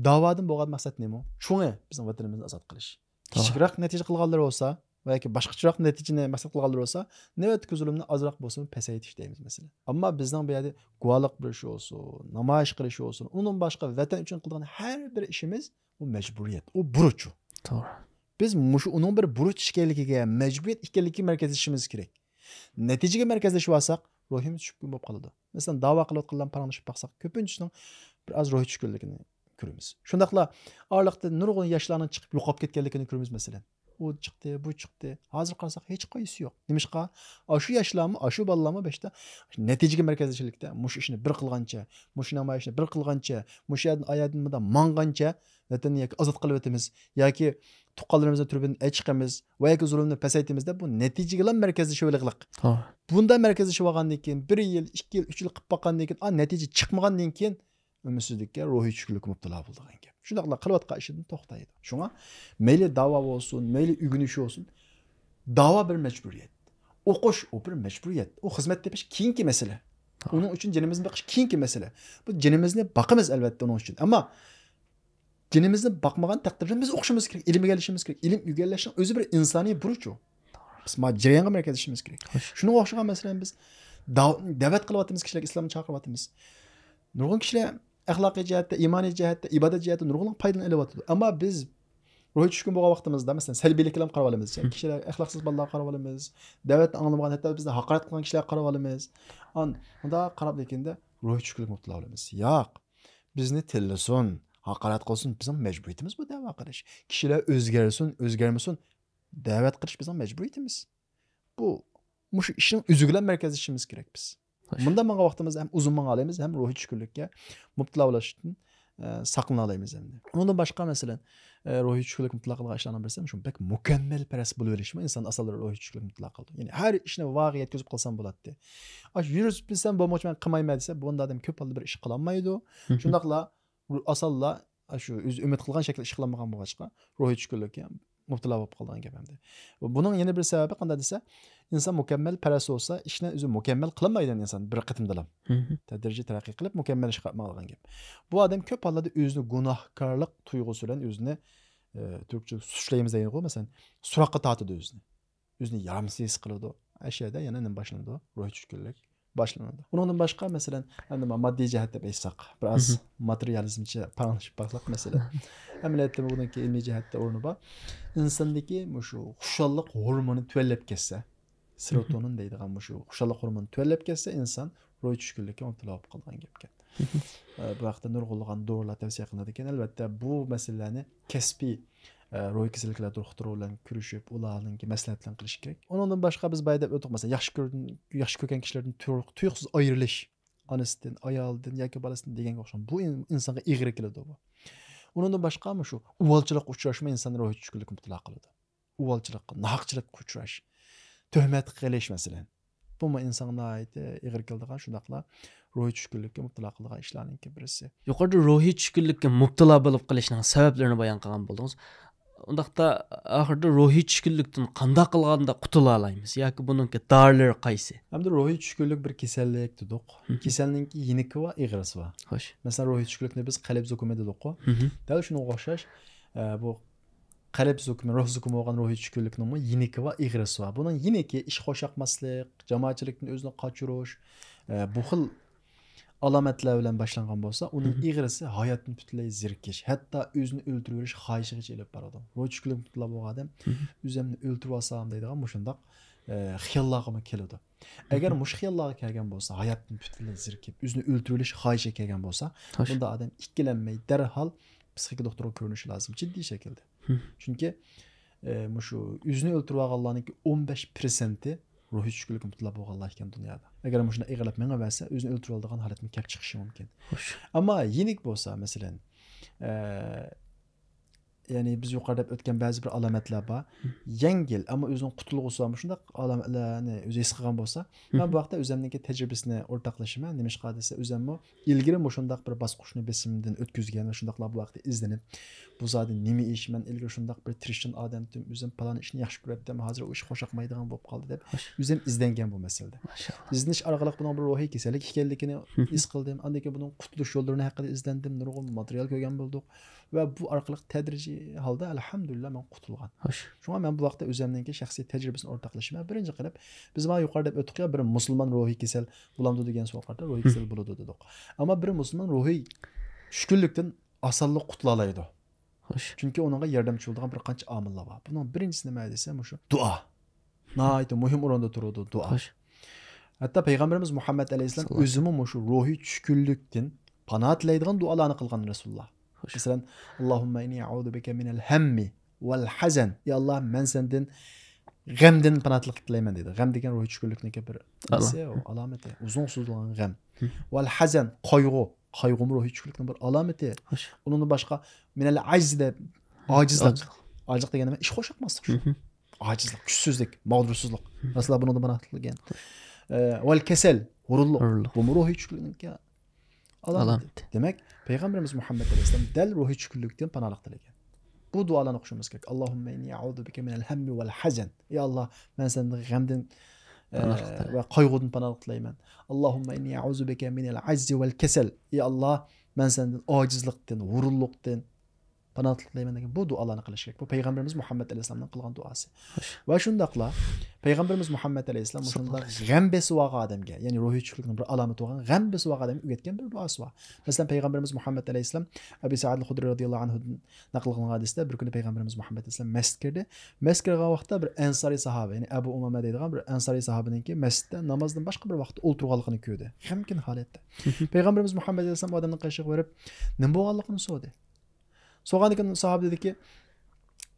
داۋادىن بولغان مەقسەت نېمە؟ چوڭى بىزنىڭ ۋەتىنىمىزنى ئازاد قىلىش. توغرا. كىچىكرەك نەتىجە قىلغانلىرى بولسا، ۋە ياكى باشقىچىراق نەتىجىنى مەقسەت قىلغانلىرى بولسا، نۆۋەتتىكى زۇلۇمنى ئازراق بولسىمۇ پەسەيتىش دەيمىز، مەسىلەن. ئەمما بىزنىڭ بۇ يەردە گۇۋاھلىق بېرىش بولسۇن، نامايىش قىلىش بولسۇن، ئۇنىڭ باشقا ۋەتەن ئۈچۈن قىلىدىغان ھەر بىر ئىشىمىز، ئۇ مەجبۇرىيەت، ئۇ بۇرچ. توغرا. بىز مۇشۇ ئۇنىڭ بىر بۇرچ ئىكەنلىكىگە، مەجبۇرىيەت ئىكەنلىكىگە مەركەزلىشىمىز كېرەك. نەتىجىگە مەركەزلىشىۋالساق، روھىمىز چۈشكۈن بولۇپ قالىدۇ. مەسىلەن، داۋا قىلىۋاتقانلارنى پاراڭلىشىپ باقساق، كۆپىنچىسىنىڭ بىر ئاز روھى چۈشكۈنلۈكىنى كۆرىمىز. شۇنداقلا ئارىلىقتا نۇرغۇن ياشلارنىڭ چىقىپ يوقاپ كەتكەنلىكىنى كۆرىمىز، مەسىلەن. ئۇ چىقتى، بۇ چىقتى. ھازىر قارىساق، ھېچقايسىسى يوق. نېمىشقا؟ ئاشۇ ياشلارمۇ، ئاشۇ بالىلارمۇ بەشتا نەتىجىگە مەركەزلىشىشلىكتە، مۇشۇ ئىشنى بىر قىلغانچە، مۇشۇ نامايىشنى بىر قىلغانچە، مۇشۇ يەردىن، ئا يەردىن مۇنداق ماڭغانچە، ۋەتەننى ياكى ئازاد قىلىۋېتىمىز، ياكى تۇغقانلىرىمىزنى تۈرمىدىن ئەچىقىمىز ۋە ياكى زۇلۇمنى پەسەيتىمىز دەپ، بۇ نەتىجىگىلا مەركەزلىشىۋېلىقلىق. توغرا. بۇنداق مەركەزلىشىۋالغاندىن كېيىن، بىر يىل، ئىككى يىل، ئۈچ يىل قىلىپ باققاندىن كېيىن، ئا، نەتىجە چىقمىغاندىن كېيىن، ئۈمىدسىزلىككە، روھىي چۈشكۈنلۈككە مۇپتىلا بولىدىغان گەپ. شۇنداقلا قىلىۋاتقان ئىشىدىن توختايدۇ. شۇڭا مەيلى داۋا بولسۇن، مەيلى ئۆگىنىش بولسۇن، داۋا بىر مەجبۇرىيەت. ئوقۇش، ئۇ بىر مەجبۇرىيەت. ئۇ خىزمەت تېپىش كېيىنكى مەسىلە. ئۇنىڭ ئۈچۈن جېنىمىزنى بېقىش كېيىنكى مەسىلە. بۇ جېنىمىزنى باقىمىز، ئەلۋەتتە، ئۇنىڭ ئۈچۈن. ئەمما جېنىمىزنى باقمىغان تەقدىردە بىز ئوقۇشىمىز كېرەك، ئىلىم ئىگىلىشىمىز كېرەك. ئىلىم ئىگىلەشنىڭ ئۆزى بىر ئىنسانىي بۇرچ ئۇ. بىز ما جەريانغا مەركەزلىشىمىز كېرەك. شۇنىڭغا ئوخشىغان مەسىلەن بىز داۋ-، دەۋەت قىلىۋاتىمىز، كىشىلەرگە ئىسلامنى چاقىرىۋاتىمىز. نۇرغۇن كىشىلەر ئەخلاقىي جەھەتتە، ئىمانىي جەھەتتە، ئىبادەت جەھەتتە نۇرغۇنلىغان پايدىلىرىنى ئېلىۋاتىدۇ. ئەمما بىز روھىي چۈشكۈن بولغان ۋاقتىمىزدا، مەسىلەن، سەلبىيلىككە قاراۋالىمىز. كىشىلەر ئەخلاقسىز بالىلارغا قاراۋالىمىز. دەۋەتنى ئاڭلىمىغان، ھەتتا بىزنى ھاقارەت قىلغان كىشىلەرگە قاراۋالىمىز. ئان-، مۇنداق قاراپ لېكىندە روھىي چۈشكۈنلۈككە مۇپتىلا بولىمىز. ياق. بىزنى تىللىسۇن، ھاقارەت قىلسۇن، بىزنىڭ مەجبۇرىيىتىمىز بۇ دەۋا قىلىش. كىشىلەر ئۆزگەرسۇن، ئۆزگەرمىسۇن، دەۋەت قىلىش بىزنىڭ مەجبۇرىيىتىمىز. بۇ، مۇشۇ ئىشنىڭ ئۆزى بىلەن مەركەزلىشىمىز كېرەك بىز. مۇنداق ماڭغان ۋاقتىمىزدا ھەم ئۇزۇن ماڭالايمىز، ھەم روھىي چۈشكۈنلۈككە مۇپتىلا بولۇشتىن، ئە، ساقلىنالايمىز ئەمدى. ئۇنىڭدىن باشقا، مەسىلەن، ئە، روھىي چۈشكۈنلۈككە مۇپتىلا قىلىدىغان ئىشلارنىڭ بىرسى شۇ بەك مۇكەممەلپەرەس بولۇۋېلىشمۇ ئىنسان ئاسانلا روھىي چۈشكۈنلۈككە مۇپتىلا قىلىدۇ. يەنى ھەر ئىشنى ۋاغا يەتكۈزۈپ قىلسام بولاتتى. ئاش يۈرۈپ بىلسەم بولمىغۇچە مەن قىلمايمەن دېسە، بۇنداق ئادەم كۆپ ھالدا بىر ئىش قىلالمايدۇ. شۇنداقلا ئاسانلا شۇ ئۆزى ئۈمىد قىلغان شەكىلدە ئىش قىلالمىغان بولغاچقا، روھىي چۈشكۈنلۈككە مۇپتىلا بولۇپ قالىدىغان گەپ ئەمدى. بۇنىڭ يەنە بىر سەۋەبى قانداق دېسە، ئىنسان مۇكەممەل پەرەس بولسا، ئىشنى ئۆزى مۇكەممەل قىلالمايدۇ ئىنسان بىر قېتىمدىلا. تەدرىجىي تەرەققىي قىلىپ، مۇكەممەل ئىشقا قاتمايدىغان گەپ. بۇ ئادەم كۆپ ھاللاردا ئۆزىنى گۇناھكارلىق تۇيغۇسى بىلەن ئۆزىنى، ئە، تۈركچە سۈچلەيمىز دەيدىغۇ، مەسىلەن، سوراققا تارتىدۇ ئۆزىنى. ئۆزىنى يارامسىز ھېس قىلىدۇ. ئەشەدە يەنە نېمە باشلىنىدۇ؟ روھىي چۈشكۈنلۈك باشلىنىدۇ. ئۇنىڭدىن باشقا، مەسىلەن، ئەمدى ما-، ماددىي جەھەتتە ئېيتساق، بىر ئاز ماتېرىيالىزمچە پاراڭلىشىپ باقساق، مەسىلەن، ئەمەلىيەتتە بۇنىڭكى ئىلمىي جەھەتتە ئورنى بار. ئىنساندىكى مۇشۇ خۇشاللىق ھورمونى تۆۋەنلەپ كەتسە، سېروتونىن دەيدىغان مۇشۇ خۇشاللىق ھورمونى تۆۋەنلەپ كەتسە، ئىنسان روھىي چۈشكۈنلۈككە مۇپتىلا بولۇپ قالىدىغان گەپكەن. ئە، بۇ ھەقتە نۇرغۇنلىغان دورىلار تەۋسىيە قىلىنىدىكەن. ئەلۋەتتە، بۇ مەسىلىلەرنى كەسپىي، ئە، روھىي كېسەللىكلەر دوختۇرى بىلەن كۆرۈشۈپ، ئۇلارنىڭكى مەسلىھەت بىلەن قىلىش كېرەك. ئۇنىڭدىن باشقا بىز بايا دەپ ئۆتتۇق، مەسىلەن، ياخشى كۆرگەن، ياخشى كۆرگەن كىشىلەردىن تۇيۇق-، تۇيۇقسىز ئايرىلىش، ئانىسىدىن، ئايالىدىن ياكى بالىسىدىن دېگەنگە ئوخشىغان. بۇ ئىن-، ئىنسانغا ئېغىر كېلىدۇ بۇ. ئۇنىڭدىن باشقا مۇشۇ ئۇۋالچىلىققا ئۇچراشمۇ ئىنساننى روھىي چۈشكۈنلۈككە مۇپتىلا قىلىدۇ. ئۇۋالچىلىققا، ناھەقچىلىققا ئۇچراش، تۆھمەتكە قېلىش، مەسىلەن. بۇمۇ ئىنسانغا ناھايىتى ئېغىر كېلىدىغان، شۇنداقلا روھىي چۈشكۈنلۈككە مۇپتىلا قىلىدىغان ئىشلارنىڭكى بىرسى. يۇقىرىدا روھىي چۈشكۈنلۈككە مۇپتىلا بولۇپ قېلىشنىڭ سەۋەبلىرىنى بايان قىلغان بولدىڭىز. ئۇنداقتا ئاخىرىدا روھىي چۈشكۈنلۈكتىن قانداق قىلغاندا قۇتۇلالايمىز؟ ياكى بۇنىڭكى دارىلىرى قايسى؟ ئەمدى روھىي چۈشكۈنلۈك بىر كېسەللىك دېدۇق. كېسەلنىڭكى يېنىكى بار، ئېغرىسى بار. خوش. مەسىلەن، روھىي چۈشكۈنلۈكنى بىز قەلب زۇكىمى دېدۇققۇ. دەل شۇنىڭغا ئوخشاش، ئە، بۇ قەلب زۇكىمى، روھ زۇكىمى بولغان روھىي چۈشكۈنلۈكنىڭمۇ يېنىكى بار، ئېغرىسى بار. بۇنىڭ يېنىكى ئىش خوشاقماسلىق، جامائەتچىلىكتىن ئۆزىنى قاچۇرۇش، ئە، بۇ خىل ئالامەتلەر بىلەن باشلانغان بولسا، ئۇنىڭ ئېغرىسى ھاياتتىن پۈتۈنلەي زېرىكىش، ھەتتا ئۆزىنى ئۆلتۈرۈۋېلىش خاھىشىغىچە ئېلىپ بارىدۇ. روھىي چۈشكۈنلۈك مۇپتىلا بولغان ئادەم ئۆزۈمنى ئۆلتۈرۈۋالسام دەيدىغان مۇشۇنداق، ئە، خىياللارغىمۇ كېلىدۇ. ئەگەر مۇشۇ خىياللارغا كەلگەن بولسا، ھاياتتىن پۈتۈنلەي زېرىكىپ، ئۆزىنى ئۆلتۈرۈۋېلىش خاھىشىگە كەلگەن بولسا، بۇنداق ئادەم ئىككىلەنمەي دەرھال پسىخىك دوختۇرغا كۆرۈنۈشى لازىم، جىددىي شەكىلدە. چۈنكى، ئە، مۇشۇ ئۆزىنى ئۆلتۈرۈۋالغانلارنىڭكى ئون بەش پىرسەنتى روھىي چۈشكۈنلۈككە مۇپتىلا بولغانلار ئىكەن دۇنيادا. ئەگەر مۇشۇنداق ئېغىرلاپ مېڭىۋەرسە، ئۆزىنى ئۆلتۈرۈۋالىدىغان ھالەتمۇ كەپ چىقىشى مۇمكىن. خوش. ئەمما يېنىك بولسا، مەسىلەن، ئە، يەنى بىز يۇقىرىدا دەپ ئۆتكەن بەزى بىر ئالامەتلەر بار. يەڭگىل، ئەمما ئۆزىنىڭ قۇتۇلغۇسى بار. مۇشۇنداق ئالامەتلەرنى ئۆزى ھېس قىلغان بولسا، مەن بۇ ھەقتە ئۆزۈمنىڭكى تەجرىبىسىنى ئورتاقلىشىمەن. نېمىشقا دېسە، ئۆزۈممۇ ئىلگىرى مۇشۇنداق بىر باسقۇچنى بېسىمدىن ئۆتكۈزگەن ۋە شۇنداقلا بۇ ھەقتە ئىزدىنىپ، بۇ زادى نېمە ئىش، مەن ئىلگىرى شۇنداق بىر تىرىشچان ئادەمتىم، ئۆزۈم پالان ئىشنى ياخشى كۆرەتتىم، ھازىر ئۇ ئىش خوشاقمايدىغان بولۇپ قالدى دەپ، ئۆزۈم ئىزدەنگەن بۇ مەسىلىدە. ماشائاللا. ئىزدىنىش ئارقىلىق بۇنىڭ بىر روھىي كېسەللىك ئىكەنلىكىنى ھېس قىلدىم. ئاندىن كېيىن بۇنىڭ قۇتۇلۇش يوللىرىنى ھەققىدە ئىزدەندىم، نۇرغۇن ماتېرىيال كۆرگەن بولدۇق. ۋە بۇ ئارقىلىق تەدرىجىي ھالدا، ئەلھەمدۇلىللا، مەن قۇتۇلغان. خوش. شۇڭا مەن بۇ ھەقتە ئۆزۈمنىڭكى شەخسىي تەجرىبىسىنى ئورتاقلىشىمەن. بىرىنچى قىلىپ، بىز مانا يۇقىرىدا دەپ ئۆتتۇق يا، بىر مۇسۇلمان روھىي كېسەل بولامدۇ دېگەن سوئالغا قارىتا روھىي كېسەل بولىدۇ دېدۇق. ئەمما بىر مۇسۇلمان روھىي چۈشكۈنلۈكتىن ئاسانلا قۇتۇلالايدۇ. خوش. چۈنكى ئۇنىڭغا ياردەمچى بولىدىغان بىر قانچە ئامىللار بار. بۇنىڭ بىرىنچىسى نېمە دېسە، مۇشۇ دۇئا. ناھايىتى مۇھىم ئورۇندا تۇرىدۇ دۇئا. خوش. ھەتتا پەيغەمبىرىمىز مۇھەممەد ئەلەيھىسسالام ئۆزىمۇ مۇشۇ روھىي چۈشكۈنلۈكتىن پاناھ تىلەيدىغان دۇئالارنى قىلغان رەسۇلۇللا. خوش. مەسىلەن، «اللهم إني أعوذ بك من الهم والحزن». يا ئاللا، مەن سەندىن غەمدىن پاناھلىق تىلەيمەن دەيدۇ. غەم دېگەن روھىي چۈشكۈنلۈكنىڭكى بىر نېمىسى، ئۇ ئالامىتى. ئۇزۇن سوزۇلغان غەم. ۋەل ھەزەن، قايغۇ. قايغۇمۇ روھىي چۈشكۈنلۈكنىڭ بىر ئالامىتى. خوش. ئۇنىڭدىن باشقا، مىنەل ئەجزى دەپ، ئاجىزلىق. ئاجىزلىق. ئاجىزلىق دېگەن نېمە؟ ئىش خوشاقماسلىق شۇ. ئاجىزلىق، كۈچسىزلىك، ماغدۇرسىزلىق. رەسۇلۇللا بۇنىڭدىن پاناھ تىلىگەن. ئە، ۋەل كەسەل، ھۇرۇنلۇق. ھۇرۇنلۇق. بۇمۇ روھىي چۈشكۈنلۈكنىڭكى ئالامىتى. دېمەك، پەيغەمبىرىمىز مۇھەممەد ئەلەيھىسسالام دەل روھىي چۈشكۈنلۈكتىن پاناھلىق تىلىگەن. بۇ دۇئالارنى ئوقۇشىمىز كېرەك. اللهم إني أعوذ بك من الهم والحزن. ئى ئاللا، مەن سەندىن غەمدىن، ئە، ۋە قايغۇدىن پاناھلىق تىلەيمەن. اللهم إني أعوذ بك من العجز والكسل. ئى ئاللا، مەن سەندىن ئاجىزلىقتىن، ھۇرۇنلۇقتىن پاناھلىق تىلەيمەن دېگەن بۇ دۇئالارنى قىلىش كېرەك. بۇ پەيغەمبىرىمىز مۇھەممەد ئەلەيھىسسالامنىڭ قىلغان دۇئاسى. ۋە شۇنداقلا پەيغەمبىرىمىز مۇھەممەد ئەلەيھىسسالام مۇشۇنداق غەم بېسىۋالغان ئادەمگە، يەنى روھىي چۈشكۈنلۈكنىڭ بىر ئالامىتى بولغان غەم بېسىۋالغان ئادەمگە ئۆگەتكەن بىر دۇئاسى بار. مەسىلەن، پەيغەمبىرىمىز مۇھەممەد ئەلەيھىسسالام ئەبى سەئىد خۇدرى رازىياللاھۇ ئەنھۇدىن نەقىل قىلىنغان ھەدىستە، بىر كۈنى پەيغەمبىرىمىز مۇھەممەد ئەلەيھىسسالام مەسچىتكە كىردى. مەسچىتكە كىرگەن ۋاقىتتا بىر ئەنسارىي ساھابە، يەنى ئەبۇ ئۇمامە دەيدىغان بىر ئەنسارىي ساھابىنىڭكى مەسچىتتە نامازدىن باشقا بىر ۋاقىتتا ئولتۇرغانلىقىنى كۆردى. غەمكىن ھالەتتە. پەيغەمبىرىمىز مۇھەممەد ئەلەيھىسسالام ئۇ ئادەمنىڭ قېشىغا بېرىپ، نېمە بولغانلىقىنى سورىدى. سورىغاندىن كېيىن ساھابە دېدىكى،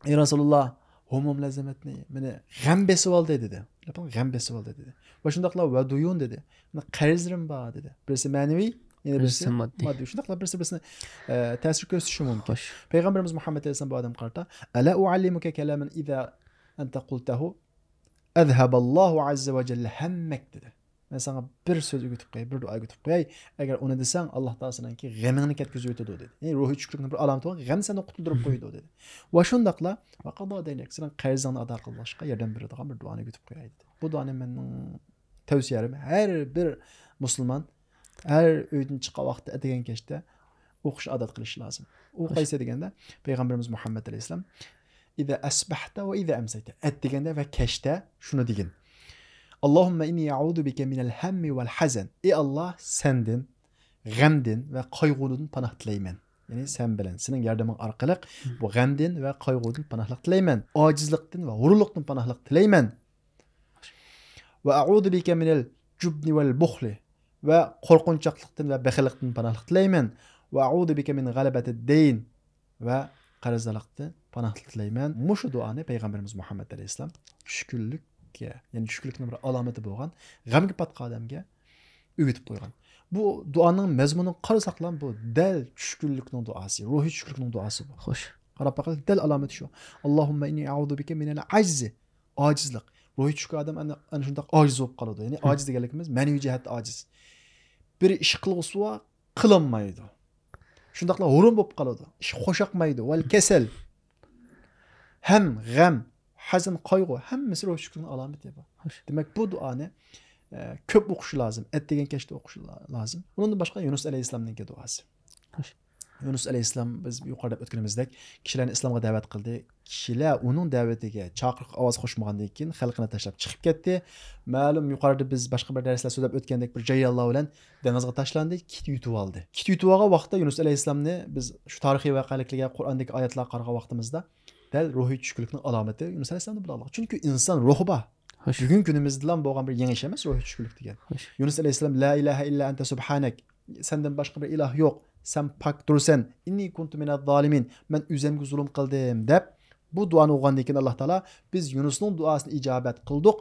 ئەي رەسۇلۇللا، ھۇمۇم لەززەمەتنى، مېنى غەم بېسىۋالدى دېدى. غەم بېسىۋالدى دېدى. ۋە شۇنداقلا ۋە دۇيۇن دېدى. مېنىڭ قەرزلىرىم بار دېدى. بىرسى مەنىۋى، يەنە بىرسى ماددىي. شۇنداقلا بىرسى بىرسىنى، ئە، تەسىر كۆرسىتىشى مۇمكىن. پەيغەمبىرىمىز مۇھەممەد ئەلەيھىسسالام بۇ ئادەمگە قارىتا، ئەلا ئۇئەللىمۇكە كەلامەن ئىزا ئەنتە قۇلتەھۇ ئەزھەبەللاھۇ ئەززە ۋە جەللە ھەممەك دېدى. مەن ساڭا بىر سۆز ئۆگىتىپ قوياي، بىر دۇئا ئۆگىتىپ قوياي. ئەگەر ئۇنى دېسەڭ، ئاللا تائالا سېنىڭكى غېمىڭنى كەتكۈزۈۋېتىدۇ دېدى. يەنى روھىي چۈشكۈنلۈكنىڭ بىر ئالامىتى بولغان غەم سەندىن قۇتۇلدۇرۇپ قويىدۇ دېدى. ۋە شۇنداقلا ۋە قەزا دەينەك، سېنىڭ قەرزىڭنى ئادا قىلىشقا ياردەم بېرىدىغان بىر دۇئانى ئۆگىتىپ قوياي دېدى. بۇ دۇئانى مېنىڭ تەۋسىيەم، ھەر بىر مۇسۇلمان ھەر ئۆيدىن چىققان ۋاقىتتا ئەتىگەن كەچتە ئوقۇش ئادەت قىلىشى لازىم. ئۇ قايسى دېگەندە، پەيغەمبىرىمىز مۇھەممەد ئەلەيھىسسالام، ئىزا ئەسبەھتە ۋە ئىزا ئەمسەيتە، ئەتىگەندە ۋە كەچتە شۇنى دېگىن. ئاللاھۇممە ئىننى ئەئۇزۇ بىكە مىنەل ھەممى ۋەل ھەزەن. ئى ئاللا، سەندىن غەمدىن ۋە قايغۇدىن پاناھ تىلەيمەن. يەنى سەن بىلەن، سېنىڭ ياردىمىڭ ئارقىلىق بۇ غەمدىن ۋە قايغۇدىن پاناھلىق تىلەيمەن. ئاجىزلىقتىن ۋە ھۇرۇنلۇقتىن پاناھلىق تىلەيمەن. ۋە ئەئۇزۇ بىكە مىنەل جۇبنى ۋەل بۇخلى، ۋە قورقۇنچاقلىقتىن ۋە بېخىللىقتىن پاناھلىق تىلەيمەن. ۋە ئەئۇزۇ بىكە مىن غەلەبەتىد دەين، ۋە قەرزدارلىقتىن پاناھلىق تىلەيمەن. مۇشۇ دۇئانى پەيغەمبىرىمىز مۇھەممەد ئەلەيھىسسالام چۈشكۈنلۈككە، يەنى چۈشكۈنلۈكنىڭ بىر ئالامىتى بولغان غەمگە پاتقان ئادەمگە ئۆگىتىپ قويغان. بۇ دۇئانىڭ مەزمۇنىغا قارىساقلا، بۇ دەل چۈشكۈنلۈكنىڭ دۇئاسى، روھىي چۈشكۈنلۈكنىڭ دۇئاسى بۇ. خوش. قاراپ باقىلى، دەل ئالامىتى شۇ. ئاللاھۇممە ئىننى ئەئۇزۇ بىكە مىنەل ئەجزى. ئاجىزلىق. روھىي چۈشكۈن ئادەم ئەنە، ئەنە شۇنداق ئاجىز بولۇپ قالىدۇ. يەنى ئاجىز دېگەنلىكىمىز مەنىۋى جەھەتتە ئاجىز. بىر ئىش قىلغۇسى بار، قىلالمايدۇ. شۇنداقلا ھۇرۇن بولۇپ قالىدۇ. ئىش خوشاقمايدۇ. ۋەل كەسەل. ھەم غەم، ھەزەن، قايغۇ، ھەممىسى روھىي چۈشكۈننىڭ ئالامىتى بۇ. خوش. دېمەك، بۇ دۇئانى، ئە، كۆپ ئوقۇش لازىم. ئەتىگەن كەچتە ئوقۇش لا-، لازىم. ئۇنىڭدىن باشقا يۇنۇس ئەلەيھىسسالامنىڭكى دۇئاسى. خوش. يۇنۇس ئەلەيھىسسالام، بىز يۇقىرىدا دەپ ئۆتكىنىمىزدەك، كىشىلەرنى ئىسلامغا دەۋەت قىلدى. كىشىلەر ئۇنىڭ دەۋىتىگە، چاقىرىققا ئاۋاز قوشمىغاندىن كېيىن خەلقىنى تاشلاپ چىقىپ كەتتى. مەلۇم، يۇقىرىدا بىز باشقا بىر دەرسلەر سۆزلەپ ئۆتكەندەك، بىر جەريانلار بىلەن دېڭىزغا تاشلاندى، كېتىۋېتىۋالدى. كېتىۋېتىۋالغان ۋاقىتتا يۇنۇس ئەلەيھىسسالامنى بىز شۇ تارىخىي ۋەقەلىكلەرگە، قۇرئاندىكى ئايەتلەرگە قارىغان ۋاقتىمىزدا، دەل روھىي چۈشكۈنلۈكنىڭ ئالامىتى يۇنۇس ئەلەيھىسسالامدا بولغانلىقى. چۈنكى ئىنسان روھى بار. خوش. بۈگۈن كۈنىمىزدىلا بولغان بىر يېڭى ئىش ئەمەس روھىي چۈشكۈنلۈك دېگەن. خوش. يۇنۇس ئەلەيھىسسالام، لا ئىلاھە ئىللا ئەنتە سۇبھانەك، سەندىن باشقا بىر ئىلاھ يوق، سەن پاك تۇرسەن، ئىننى كۇنتۇ مىنەز زالىمىن، مەن ئۆزۈمگە زۇلۇم قىلدىم، دەپ بۇ دۇئانى ئوقۇغاندىن كېيىن، ئاللا تائالا، بىز يۇنۇسنىڭ دۇئاسىنى ئىجابەت قىلدۇق،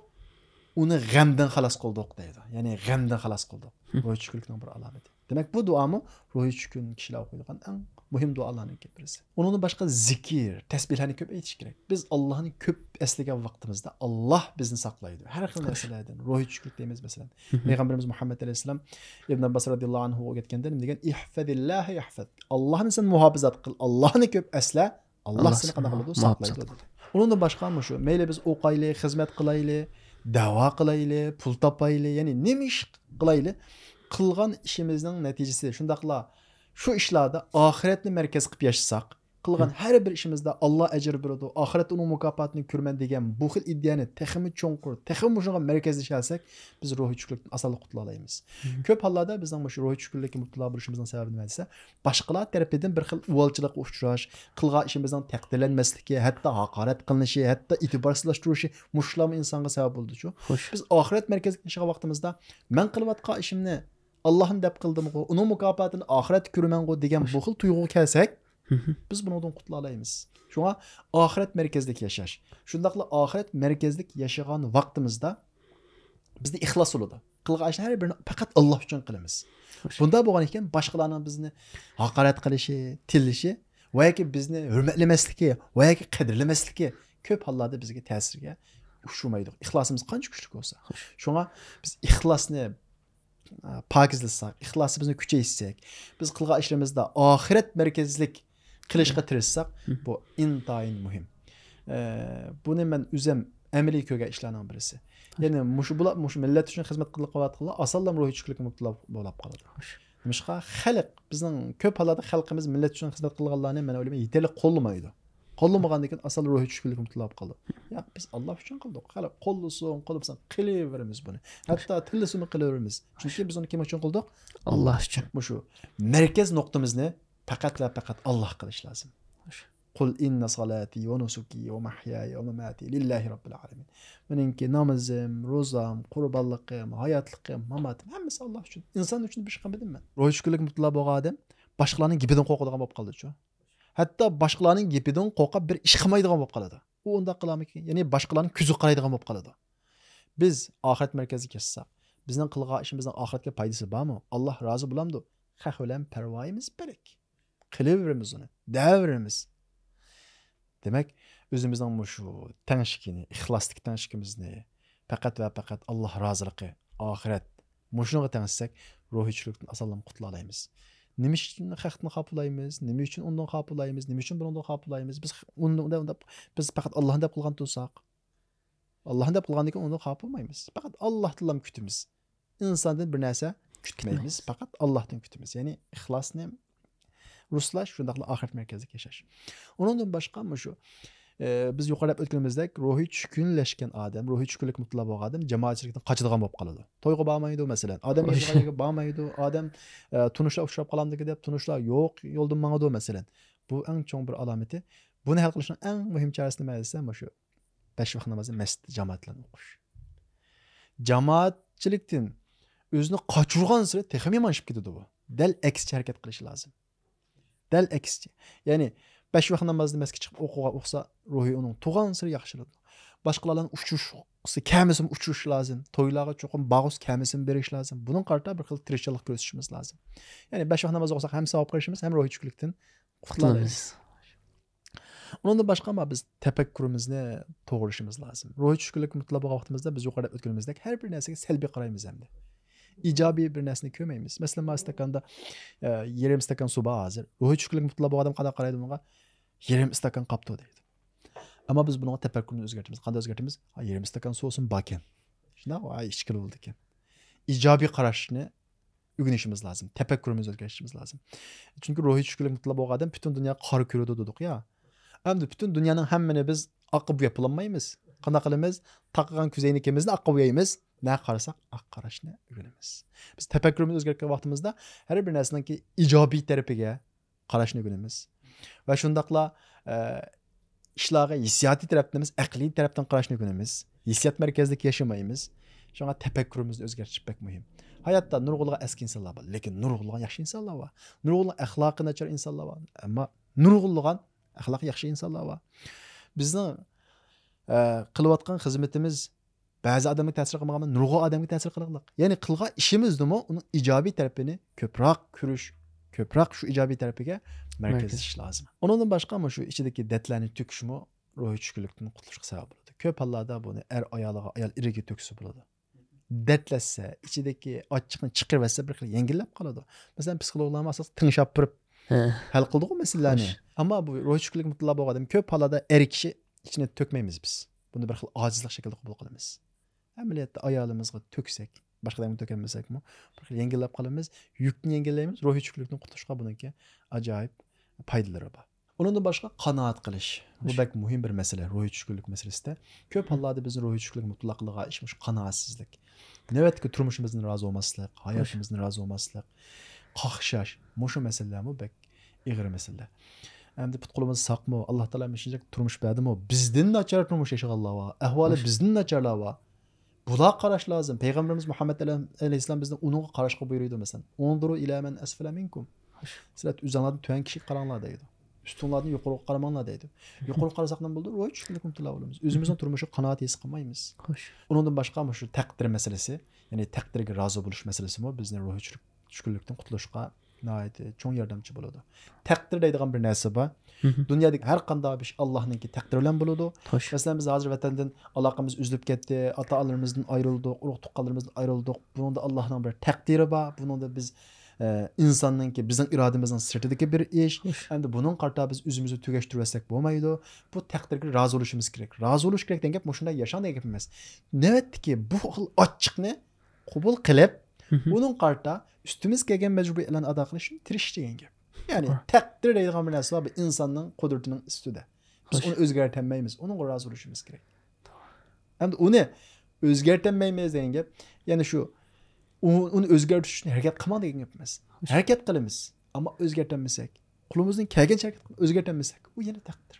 ئۇنى غەمدىن خالاس قىلدۇق، دەيدۇ. يەنى غەمدىن خالاس قىلدۇق. روھىي چۈشكۈنلۈكنىڭ بىر ئالامىتى. دېمەك، بۇ دۇئامۇ روھىي چۈشكۈن كىشىلەر ئوقۇيدىغان ئەڭ مۇھىم دۇئالارنىڭكى بىرسى. ئۇنىڭدىن باشقا زىكىر، تەسبىھلەرنى كۆپ ئېيتىش كېرەك. بىز ئاللانى كۆپ ئەسلىگەن ۋاقتىمىزدا، ئاللا بىزنى ساقلايدۇ. ھەر خىل نەرسىلەردىن، روھىي چۈشكۈنلۈك دەيمىز، مەسىلەن. پەيغەمبىرىمىز مۇھەممەد ئەلەيھىسسالام ئىبن ئابباس رازىياللاھۇ ئەنھۇغا ئۆگەتكەندە نېمە دېگەن؟ ئىھفەزىللاھە يەھفەزك. ئاللانى سەن مۇھاپىزەت قىل، ئاللانى كۆپ ئەسلە، ئاللا سېنى قانداق قىلىدۇ؟ ساقلايدۇ. ئۇنىڭدىن باشقا مۇشۇ، مەيلى بىز ئوقايلى، خىزمەت قىلايلى، دەۋا قىلايلى، پۇل تاپايلى، يەنى نېمە ئىش قىلايلى، قىلغان ئىشىمىزنىڭ نەتىجىسى، شۇنداقلا شۇ ئىشلاردا ئاخىرەتنى مەركەز قىلىپ ياشىساق، قىلغان ھەر بىر ئىشىمىزدا ئاللا ئەجىر بېرىدۇ، ئاخىرەتتە ئۇنىڭ مۇكاپاتىنى كۆرىمەن دېگەن بۇ خىل ئىدىيەنى تېخىمۇ چوڭقۇر، تېخىمۇ مۇشۇنىڭغا مەركەزلىشەلسەك، بىز روھىي چۈشكۈنلۈكتىن ئاسانلا قۇتۇلالايمىز. كۆپ ھاللاردا بىزنىڭ مۇشۇ روھىي چۈشكۈنلۈككە مۇپتىلا بولۇشىمىزنىڭ سەۋەبى نېمە دېسە، باشقىلار تەرىپىدىن بىر خىل ئۇۋالچىلىققا ئۇچراش، قىلغان ئىشىمىزنىڭ تەقدىرلەنمەسلىكى، ھەتتا ھاقارەت قىلىنىشى، ھەتتا ئېتىبارسىزلاشتۇرۇلۇشى، مۇشۇلارمۇ ئىنسانغا سەۋەب بولىدۇچۇ. خوش. بىز ئاخىرەت مەركەزلىك ياشىغان ۋاقتىمىزدا، مەن قىلىۋاتقان ئىشىمنى ئاللاھنى دەپ قىلدىمغۇ، ئۇنىڭ مۇكاپاتىنى ئاخىرەتتە كۆرىمەنغۇ دېگەن بۇ خىل تۇيغۇغا كەلسەك، بىز بۇنىڭدىن قۇتۇلالايمىز. شۇڭا ئاخىرەت مەركەزلىك ياشاش. شۇنداقلا ئاخىرەت مەركەزلىك ياشىغان ۋاقتىمىزدا بىزدە ئىخلاس بولىدۇ. قىلغان ئىشنى ھەر بىرىنى پەقەت ئاللا ئۈچۈن قىلىمىز. خوش. بۇنداق بولغان ئىكەن، باشقىلارنىڭ بىزنى ھاقارەت قىلىشى، تىللىشى ۋە ياكى بىزنى ھۆرمەتلىمەسلىكى ۋە ياكى قەدىرلىمەسلىكى كۆپ ھاللاردا بىزگە تەسىرگە ئۇچرىمايدۇ. ئىخلاسىمىز قانچە كۈچلۈك بولسا. خوش. شۇڭا بىز ئىخلاسنى ئە، پاكىزلىساق، ئىخلاسىمىزنى كۈچەيتسەك، بىز قىلغان ئىشلىرىمىزدا ئاخىرەت مەركەزلىك قىلىشقا تىرىشساق، بۇ ئىنتايىن مۇھىم. ئە، بۇنى مەن ئۆزۈم ئەمەلىي كۆرگەن ئىشلارنىڭ بىرسى. يەنى مۇشۇ بۇلار، مۇشۇ مىللەت ئۈچۈن خىزمەت قىلىۋاتقانلار ئاسانلا روھىي چۈشكۈنلۈككە مۇپتىلا بولاپ قالىدۇ. نېمىشقا؟ خەلق، بىزنىڭ كۆپ ھاللاردا خەلقىمىز مىللەت ئۈچۈن خىزمەت قىلغانلارنى، مەن ئويلايمەن، يېتەرلىك قوللىمايدۇ. قوللىمىغاندىن كېيىن ئاسانلا روھىي چۈشكۈنلۈككە مۇپتىلا بولۇپ قالىدۇ. ياق، بىز ئاللا ئۈچۈن قىلدۇق. خەلق قوللىسۇن، قوللىمىسۇن، قىلىۋېرىمىز بۇنى. ھەتتا تىللىسىمۇ قىلىۋېرىمىز. چۈنكى بىز ئۇنى كىم ئۈچۈن قىلدۇق؟ ئاللا ئۈچۈن. مۇشۇ مەركەز نۇقتىمىزنى پەقەت ۋە پەقەت ئاللاغا قىلىش لازىم. قۇل ئىننا سالاتى ۋە نۇسۇكى ۋە مەھيايە ۋە ماماتى لىللاھى راببىل ئالەمىن. مېنىڭكى نامىزىم، روزام، قۇربانلىقىم، ھاياتلىقىم، ماماتىم، ھەممىسى ئاللا ئۈچۈن. ئىنسان ئۈچۈن بىر ئىش قىلمىدىم مەن. روھىي چۈشكۈنلۈككە مۇپتىلا بولغان ئادەم باشقىلارنىڭ گېپىدىن قورقىدىغان بولۇپ قالىدۇچۇ. ھەتتا باشقىلارنىڭ گېپىدىن قورقۇپ بىر ئىش قىلمايدىغان بولۇپ قالىدۇ. ئۇ ئۇنداق قىلارمىكىن؟ يەنى باشقىلارنىڭ كۆزىگە قارايدىغان بولۇپ قالىدۇ. بىز ئاخىرەت مەركەزلىك ياشىساق، بىزنىڭ قىلغان ئىشىمىزنىڭ ئاخىرەتكە پايدىسى بارمۇ؟ ئاللا رازى بولامدۇ؟ خەق بىلەن پەرۋايىمىز بىرلىك. قىلىۋېرىمىز ئۇنى، دەۋېرىمىز. دېمەك، ئۆزىمىزنىڭ مۇشۇ تەڭشىكىنى، ئىخلاستىكى تەڭشىكىمىزنى، پەقەت ۋە پەقەت ئاللا رازىلىقى، ئاخىرەت، مۇشۇنىڭغا تەڭشىسەك، روھىي چۈشكۈنلۈكتىن ئاسانلا قۇتۇلالايمىز. نېمە ئۈچۈن خەقتىن خاپىلايمىز؟ نېمە ئۈچۈن ئۇندىن خاپىلايمىز؟ نېمە ئۈچۈن بۇنىڭدىن خاپىلايمىز؟ بىز ئۇندىن، ئۇنداق، ئۇنداق، بىز پەقەت ئاللانى دەپ قىلغان تۇرساق، ئاللانى دەپ قىلغاندىن كېيىن ئۇندىن خاپىلىمايمىز. پەقەت ئاللاھتىنلا كۈتىمىز. ئىنساندىن بىر نەرسە كۈتمەيمىز. كۈتمەيمىز. پەقەت ئاللاھتىن كۈتىمىز. يەنى ئىخلاسنى رۇسلاش، شۇنداقلا ئاخىرەت مەركەزلىك ياشاش. ئۇنىڭدىن باشقا مۇشۇ، ئە، بىز يۇقىرىدا ئۆتكىنىمىزدەك روھىي چۈشكۈنلەشكەن ئادەم، روھىي چۈشكۈنلۈك مۇپتىلا بولغان ئادەم جامائەتچىلىكتىن قاچىدىغان بولۇپ قالىدۇ. تويغا بارمايدۇ، مەسىلەن. ئادەم يىغىلغان يەرگە بارمايدۇ. ئادەم، ئە، تونۇشلار ئۇچراپ قالامدىكى دەپ تونۇشلار يوق يولدىن ماڭىدۇ، مەسىلەن. بۇ ئەڭ چوڭ بىر ئالامىتى. بۇنى ھەل قىلىشنىڭ ئەڭ مۇھىم چارىسى نېمە دېسە، مۇشۇ بەش ۋاق نامازنى مەسچىتتە جامائەت بىلەن ئوقۇش. جامائەتچىلىكتىن ئۆزىنى قاچۇرغانسېرى تېخىمۇ يامانلىشىپ كېتىدۇ بۇ. دەل ئەكسىچە ھەرىكەت قىلىشى لازىم. دەل ئەكسىچە. يەنى بەش ۋاق نامازنى مەسچىتكە چىقىپ ئوقۇغان، ئوقۇسا، روھى ئۇنىڭ تۇغانسېرى ياخشىلىنىدۇ. باشقىلار بىلەن ئۇچرىشىسى كەلمىسىمۇ ئۇچرىشىش لازىم. تويلارغا چوقۇم بارغۇسى كەلمىسىمۇ بېرىش لازىم. بۇنىڭغا قارىتا بىر خىل تىرىشچانلىق كۆرسىتىشىمىز لازىم. يەنى بەش ۋاق ناماز ئوقۇساق ھەم ساۋابقا ئېرىشىمىز، ھەم روھىي چۈشكۈنلۈكتىن قۇتۇلالايمىز. قۇتۇلالايمىز. ئۇنىڭدىن باشقا، ئەمما بىز تەپەككۇرىمىزنى توغرىلىشىمىز لازىم. روھىي چۈشكۈنلۈككە مۇپتىلا بولغان ۋاقتىمىزدا بىز يۇقىرىدا ئۆتكىنىمىزدەك ھەر بىر نەرسىگە سەلبىي قارايمىز ئەمدى. ئىجابىي بىر نەرسىنى كۆرمەيمىز. مەسىلەن، مانا ئىستاكاندا، ئە، يېرىم ئىستاكان سۇ بار ھازىر. روھىي چۈشكۈنلۈككە مۇپتىلا بولغان ئادەم قانداق قارايدۇ بۇنىڭغا؟ يېرىم ئىستاكان قاپتۇ دەيدۇ. ئەمما بىز بۇنىڭغا تەپەككۇرنى ئۆزگەرتىمىز. قانداق ئۆزگەرتىمىز؟ ھا، يېرىم ئىستاكان سۇ بولسىمۇ باركەن. شۇنداق، ۋاي، ئىچكىلى بولىدىكەن. ئىجابىي قاراشنى ئۆگىنىشىمىز لازىم. تەپەككۇرىمىزنى ئۆزگەرتىشىمىز لازىم. چۈنكى روھىي چۈشكۈنلۈك مۇپتىلا بولغان ئادەم پۈتۈن دۇنيا قارا كۆرىدۇ دېدۇق يا. ئەمدى پۈتۈن دۇنيانىڭ ھەممىنى بىز ئاققا بوياپ بولالمايمىز. قانداق قىلىمىز؟ تاقىغان كۆزەينىكىمىزنى ئاققا بويايمىز. نەگە قارىساق، ئاق قاراشنى ئۆگىنىمىز. بىز تەپەككۇرىمىزنى ئۆزگەرتكەن ۋاقتىمىزدا ھەر بىر نەرسىنىڭكى ئىجابىي تەرىپىگە قاراشنى ئۆگىنىمىز. ۋە شۇنداقلا، ئە، ئىشلارغا ھېسسىياتىي تەرەپتىن ئەمەس، ئەقلىي تەرەپتىن قاراشنى ئۆگىنىمىز. ھېسسىيات مەركەزلىك ياشىمايمىز. شۇڭا تەپەككۇرىمىزنى ئۆزگەرتىش بەك مۇھىم. ھاياتتا نۇرغۇنلىغان ئەسكى ئىنسانلار بار، لېكىن نۇرغۇنلىغان ياخشى ئىنسانلار بار. نۇرغۇنلىغان ئەخلاقى ناچار ئىنسانلار بار، ئەمما نۇرغۇنلىغان ئەخلاقى ياخشى ئىنسانلار بار. بىزنىڭ، ئە، قىلىۋاتقان خىزمىتىمىز بەزى ئادەمگە تەسىر قىلمىغان، نۇرغۇن ئادەمگە تەسىر قىلغانلىق. يەنى قىلغان ئىشىمىزدىمۇ ئۇنىڭ ئىجابىي تەرىپىنى كۆپرەك كۆرۈش، كۆپرەك شۇ ئىجابىي تەرىپىگە مەركەزلىشىش لازىم. ئۇنىڭدىن باشقا، مۇشۇ ئىچىدىكى دەردلەرنى تۆكۈشمۇ روھىي چۈشكۈنلۈكتىن قۇتۇلۇشقا سەۋەب بولىدۇ. كۆپ ھاللاردا بۇنى ئەر ئايالىغا، ئايال ئېرىگە تۆكسە بولىدۇ. دەردلەشسە، ئىچىدىكى ئاچچىقنى چىقىرىۋەتسە، بىر خىل يەڭگىللەپ قالىدۇ. مەسىلەن، پسىخولوگلارمۇ ئاساسەن تىڭشاپ بېرىپ ھە. ھەل قىلىدىغۇ مەسىلىلەرنى. خوش. ئەمما بۇ روھىي چۈشكۈنلۈك مۇپتىلا بولغان ئادەم كۆپ ھاللاردا ئەر كىشى ئىچىنى تۆكمەيمىز بىز. بۇنى بىر خىل ئاجىزلىق شەكلىدە قوبۇل قىلىمىز. ئەمەلىيەتتە ئايالىمىزغا تۆكسەك، باشقا ئادەمگە تۆكەلمىسەكمۇ، بىر خىل يەڭگىللەپ قالىمىز، يۈكتىن يەڭگىللەيمىز، روھىي چۈشكۈنلۈكتىن قۇتۇلۇشقا بۇنىڭكى ئاجايىپ پايدىلىرى بار. ئۇنىڭدىن باشقا قانائەت قىلىش. بۇ بەك مۇھىم بىر مەسىلە روھىي چۈشكۈنلۈك مەسىلىسىدە. كۆپ ھاللاردا بىزنى روھىي چۈشكۈنلۈك مۇپتىلا قىلىدىغان ئىش مۇشۇ قانائەتسىزلىك. نۆۋەتتىكى تۇرمۇشىمىزدىن رازى بولماسلىق، ھاياتىمىزدىن رازى بولماسلىق، قاقشاش. مۇشۇ مەسىلىلەرمۇ بەك ئېغىر مەسىلىلەر. ئەمدى پۇت-قولىمىز ساقمۇ؟ ئاللا تائالا مۇشۇنچە تۇرمۇش بەردىمۇ؟ بىزدىن ناچار تۇرمۇش ياشىغانلار بار. ئەھۋالى بىزدىن ناچارلار بار. بۇلارغا قاراش لازىم. پەيغەمبىرىمىز مۇھەممەد ئەلەيھىسسالام بىزنى ئۇنىڭغا قاراشقا بۇيرۇيدۇ، مەسىلەن، «ئۇنزۇرۇ ئىلە مەن ئەسفەلە مىنكۇم.» سىلەر ئۆزۈڭلاردىن تۆۋەن كىشىگە قاراڭلار دەيدۇ. ئۈستۈڭلاردىن يۇقىرىغا قارىماڭلار دەيدۇ. يۇقىرىغا قارىساق نېمە بولىدۇ؟ روھىي چۈشكۈنلۈككە مۇپتىلا بولىمىز. ئۆزىمىزنىڭ تۇرمۇشىغا قانائەت ھېس قىلمايمىز. خوش. ئۇنىڭدىن باشقا مۇشۇ تەقدىر مەسىلىسى، يەنى تەقدىرگە رازى بولۇش مەسىلىسىمۇ بىزنى روھىي چۈشكۈنلۈكتىن قۇتۇلۇشقا ناھايىتى چوڭ ياردەمچى بولىدۇ. تەقدىر دەيدىغان بىر نەرسە بار. دۇنيادىكى ھەر قانداق بىر ئىش ئاللاھنىڭكى تەقدىرى بىلەن بولىدۇ. مەسىلەن، بىز ھازىر ۋەتەندىن ئالاقىمىز ئۈزۈلۈپ كەتتى، ئاتا-ئانىلىرىمىزدىن ئايرىلدۇق، ئۇرۇق-تۇغقانلىرىمىزدىن ئايرىلدۇق. بۇنىڭدا ئاللاھنىڭ بىر تەقدىرى بار. بۇنىڭدا بىز، ئە، ئىنساننىڭكى، بىزنىڭ ئىرادىمىزنىڭ سىرتىدىكى بىر ئىش. ئەمدى بۇنىڭغا قارىتا بىز ئۆزىمىزنى تۈگەشتۈرۈۋەتسەك بولمايدۇ. بۇ تەقدىرگە رازى بولۇشىمىز كېرەك. رازى بولۇش كېرەك دېگەن گەپ مۇشۇنداق ياشاڭ دېگەن گەپ ئەمەس. نۆۋەتتىكى بۇ خىل ئاچچىقنى قوبۇل قىلىپ، ئۇنىڭغا قارىتا ئۈستىمىزگە كەلگەن مەجبۇرىيەتلەرنى ئادا قىلىش ئۈچۈن تىرىشىش دېگەن گەپ. يەنى تەقدىر دەيدىغان بىر نەرسە بار، بۇ ئىنساننىڭ قۇدرىتىنىڭ ئۈستىدە. بىز ئۇنى ئۆزگەرتەلمەيمىز، ئۇنىڭغا رازى بولۇشىمىز كېرەك. ئەمدى ئۇنى ئۆزگەرتەلمەيمىز دېگەن گەپ، يەنى شۇ، ئۇ-، ئۇنى ئۆزگەرتىش ئۈچۈن ھەرىكەت قىلماڭ دېگەن گەپ ئەمەس. ھەرىكەت قىلىمىز، ئەمما ئۆزگەرتەلمىسەك، قولىمىزدىن كەلگەنچە ھەرىكەت قىلىپ ئۆزگەرتەلمىسەك، ئۇ يەنە تەقدىر.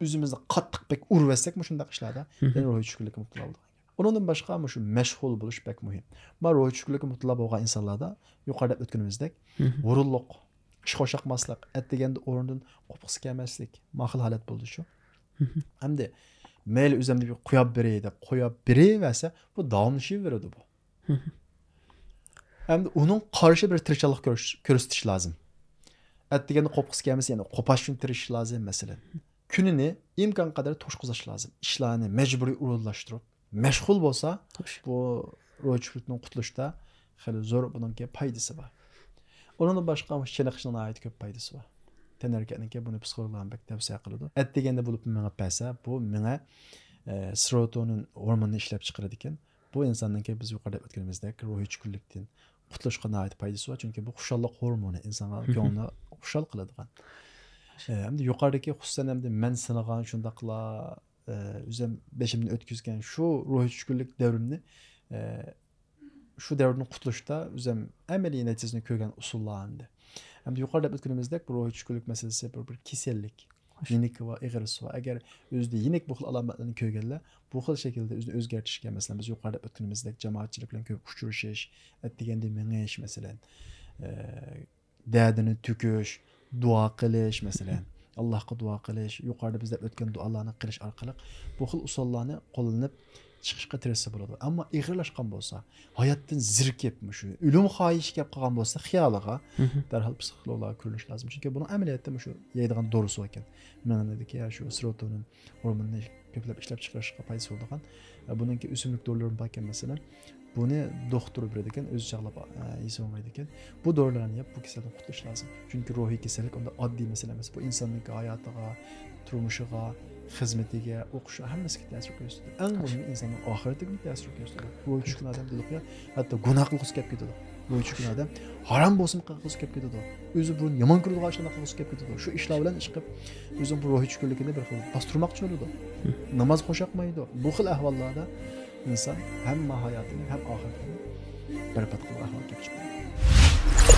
ئۆزىمىزنى قاتتىق بەك ئۇرۇۋەتسەك مۇشۇنداق ئىشلاردا، يەنە روھىي چۈشكۈنلۈككە مۇپتىلا بولىدىغان گەپ. ئۇنىڭدىن باشقا مۇشۇ مەشغۇل بولۇش بەك مۇھىم. مانا روھىي چۈشكۈنلۈككە مۇپتىلا بولغان ئىنسانلاردا يۇقىرىدا دەپ ئۆتكىنىمىزدەك، ھۇرۇنلۇق، ئىش خوشاقماسلىق، ئەتىگەندە ئورنىدىن قوپقۇسى كەلمەسلىك، ما خىل ھالەت بولىدۇ شۇ. ئەمدى مەيلى ئۆزۈمنى بىر قويۇپ بېرەي دەپ قويۇپ بېرىۋەرسە، بۇ داۋاملىشىۋېرىدۇ بۇ. ئەمدى ئۇنىڭ قارشى بىر تىرىشچانلىق كۆرۈش-، كۆرسىتىش لازىم. ئەتىگەندە قوپقۇسى كەلمىسە، يەنە قوپاش ئۈچۈن تىرىشىش لازىم، مەسىلەن. كۈنىنى ئىمكان قەدەر توشقۇزۇش لازىم. ئىشلارنى مەجبۇرىي ئورۇنلاشتۇرۇپ، مەشغۇل بولسا، بۇ روھىي چۈشكۈنلۈكتىن قۇتۇلۇشتا خېلى زور بۇنىڭكى پايدىسى بار. ئۇنىڭدىن باشقا چېنىقىشنىڭ ناھايىتى كۆپ پايدىسى بار. تەنھەرىكەتنىڭكى بۇنى پسىخولوگلار بەك تەۋسىيە قىلىدۇ. ئەتىگەندە بولۇپ مېڭىپ بەرسە، بۇ مېڭە، ئە، سېروتونىن ھورمونىنى ئىشلەپ چىقىرىدىكەن. بۇ ئىنساننىڭكى بىز يۇقىرىدا ئۆتكىنىمىزدەك روھىي چۈشكۈنلۈكتىن قۇتۇلۇشقا ناھايىتى پايدىسى بار. چۈنكى بۇ خۇشاللىق ھورمونى، ئىنسانغا كۆڭلىنى خۇشال قىلىدىغان. ئە، ئەمدى يۇقىرىدىكى خۇسۇسەن ئەمدى مەن سىنىغان شۇنداقلا، ئە، ئۆزۈم بېشىمدىن ئۆتكۈزگەن شۇ روھىي چۈشكۈنلۈك دەۋرىمنى، ئە، شۇ دەۋردىن قۇتۇلۇشتا ئۆزۈم ئەمەلىي نەتىجىسىنى كۆرگەن ئۇسۇللار ئەمدى. ئەمدى يۇقىرىدا دەپ ئۆتكىنىمىزدەك، بۇ روھىي چۈشكۈنلۈك مەسىلىسى بىر، بىر كېسەللىك. يېنىكى بار، ئېغرىسى بار. ئەگەر ئۆزىدە يېنىك بۇ خىل ئالامەتلەرنى كۆرگەنلەر، بۇ خىل شەكىلدە ئۆزىنى ئۆزگەرتىشكە، مەسىلەن، بىز يۇقىرىدا دەپ ئۆتكىنىمىزدەك، جامائەتچىلىك بىلەن كۆپ ئۇچرىشىش، ئەتىگەندە مېڭىش، مەسىلەن، ئە، دەردىنى تۆكۈش، دۇئا قىلىش، مەسىلەن، ئاللاھقا دۇئا قىلىش، يۇقىرىدا بىز دەپ ئۆتكەن دۇئالارنى قىلىش ئارقىلىق بۇ خىل ئۇسۇللارنى قوللىنىپ چىقىشقا تىرىشسا بولىدۇ. ئەمما ئېغىرلاشقان بولسا، ھاياتتىن زېرىكىپ، مۇشۇ ئۆلۈم خاھىشى كەپ قالغان بولسا خىيالىغا، دەرھال پسىخولوگلارغا كۆرۈنۈش لازىم. چۈنكى بۇنىڭ ئەمەلىيەتتە مۇشۇ يەيدىغان دورىسى بار ئىكەن. مېڭىدىكى يا شۇ سېروتونىن ھورمونىنى كۆپلەپ ئىشلەپ چىقىرىشقا پايدىسى بولىدىغان، ئە، بۇنىڭكى ئۆسۈملۈك دورىلىرىمۇ بار ئىكەن، مەسىلەن. بۇنى دوختۇر بېرىدىكەن، ئۆزى چاغلاپ، ئە، يېسە بولمايدىكەن. بۇ دورىلارنى يەپ، بۇ كېسەلدىن قۇتۇلۇش لازىم. چۈنكى روھىي كېسەللىك ئۇنداق ئاددىي مەسىلە ئەمەس. بۇ ئىنساننىڭكى ھاياتىغا، تۇرمۇشىغا، خىزمىتىگە، ئوقۇشىغا، ھەممىسىگە تەسىر كۆرسىتىدۇ. ئەڭ مۇھىمى ئىنساننىڭ ئاخىرىتىگە تەسىر كۆرسىتىدۇ. روھى چۈشكەن ئادەم دېدۇق يا، ھەتتا گۇناھ قىلغۇسى كەپ كېتىدۇ. روھى چۈشكەن ئادەم ھارام بولسىمۇ قىلغۇسى كەپ كېتىدۇ. ئۆزى بۇرۇن يامان كۆرىدىغان ئىشلارنى قىلغۇسى كەپ كېتىدۇ. شۇ ئىشلار بىلەن ئىشقىپ، ئۆزىنىڭ بۇ روھىي چۈشكۈنلۈكىنى بىر خىل باستۇرماقچى بولىدۇ. ناماز خوشاقمايدۇ. بۇ خىل ئەھۋاللاردا ئىنسان ھەممە ھاياتىنى، ھەم ئاخىرىتىنى بەربات قىلغان ئەھۋالغا كېلىپ چىقىدۇ.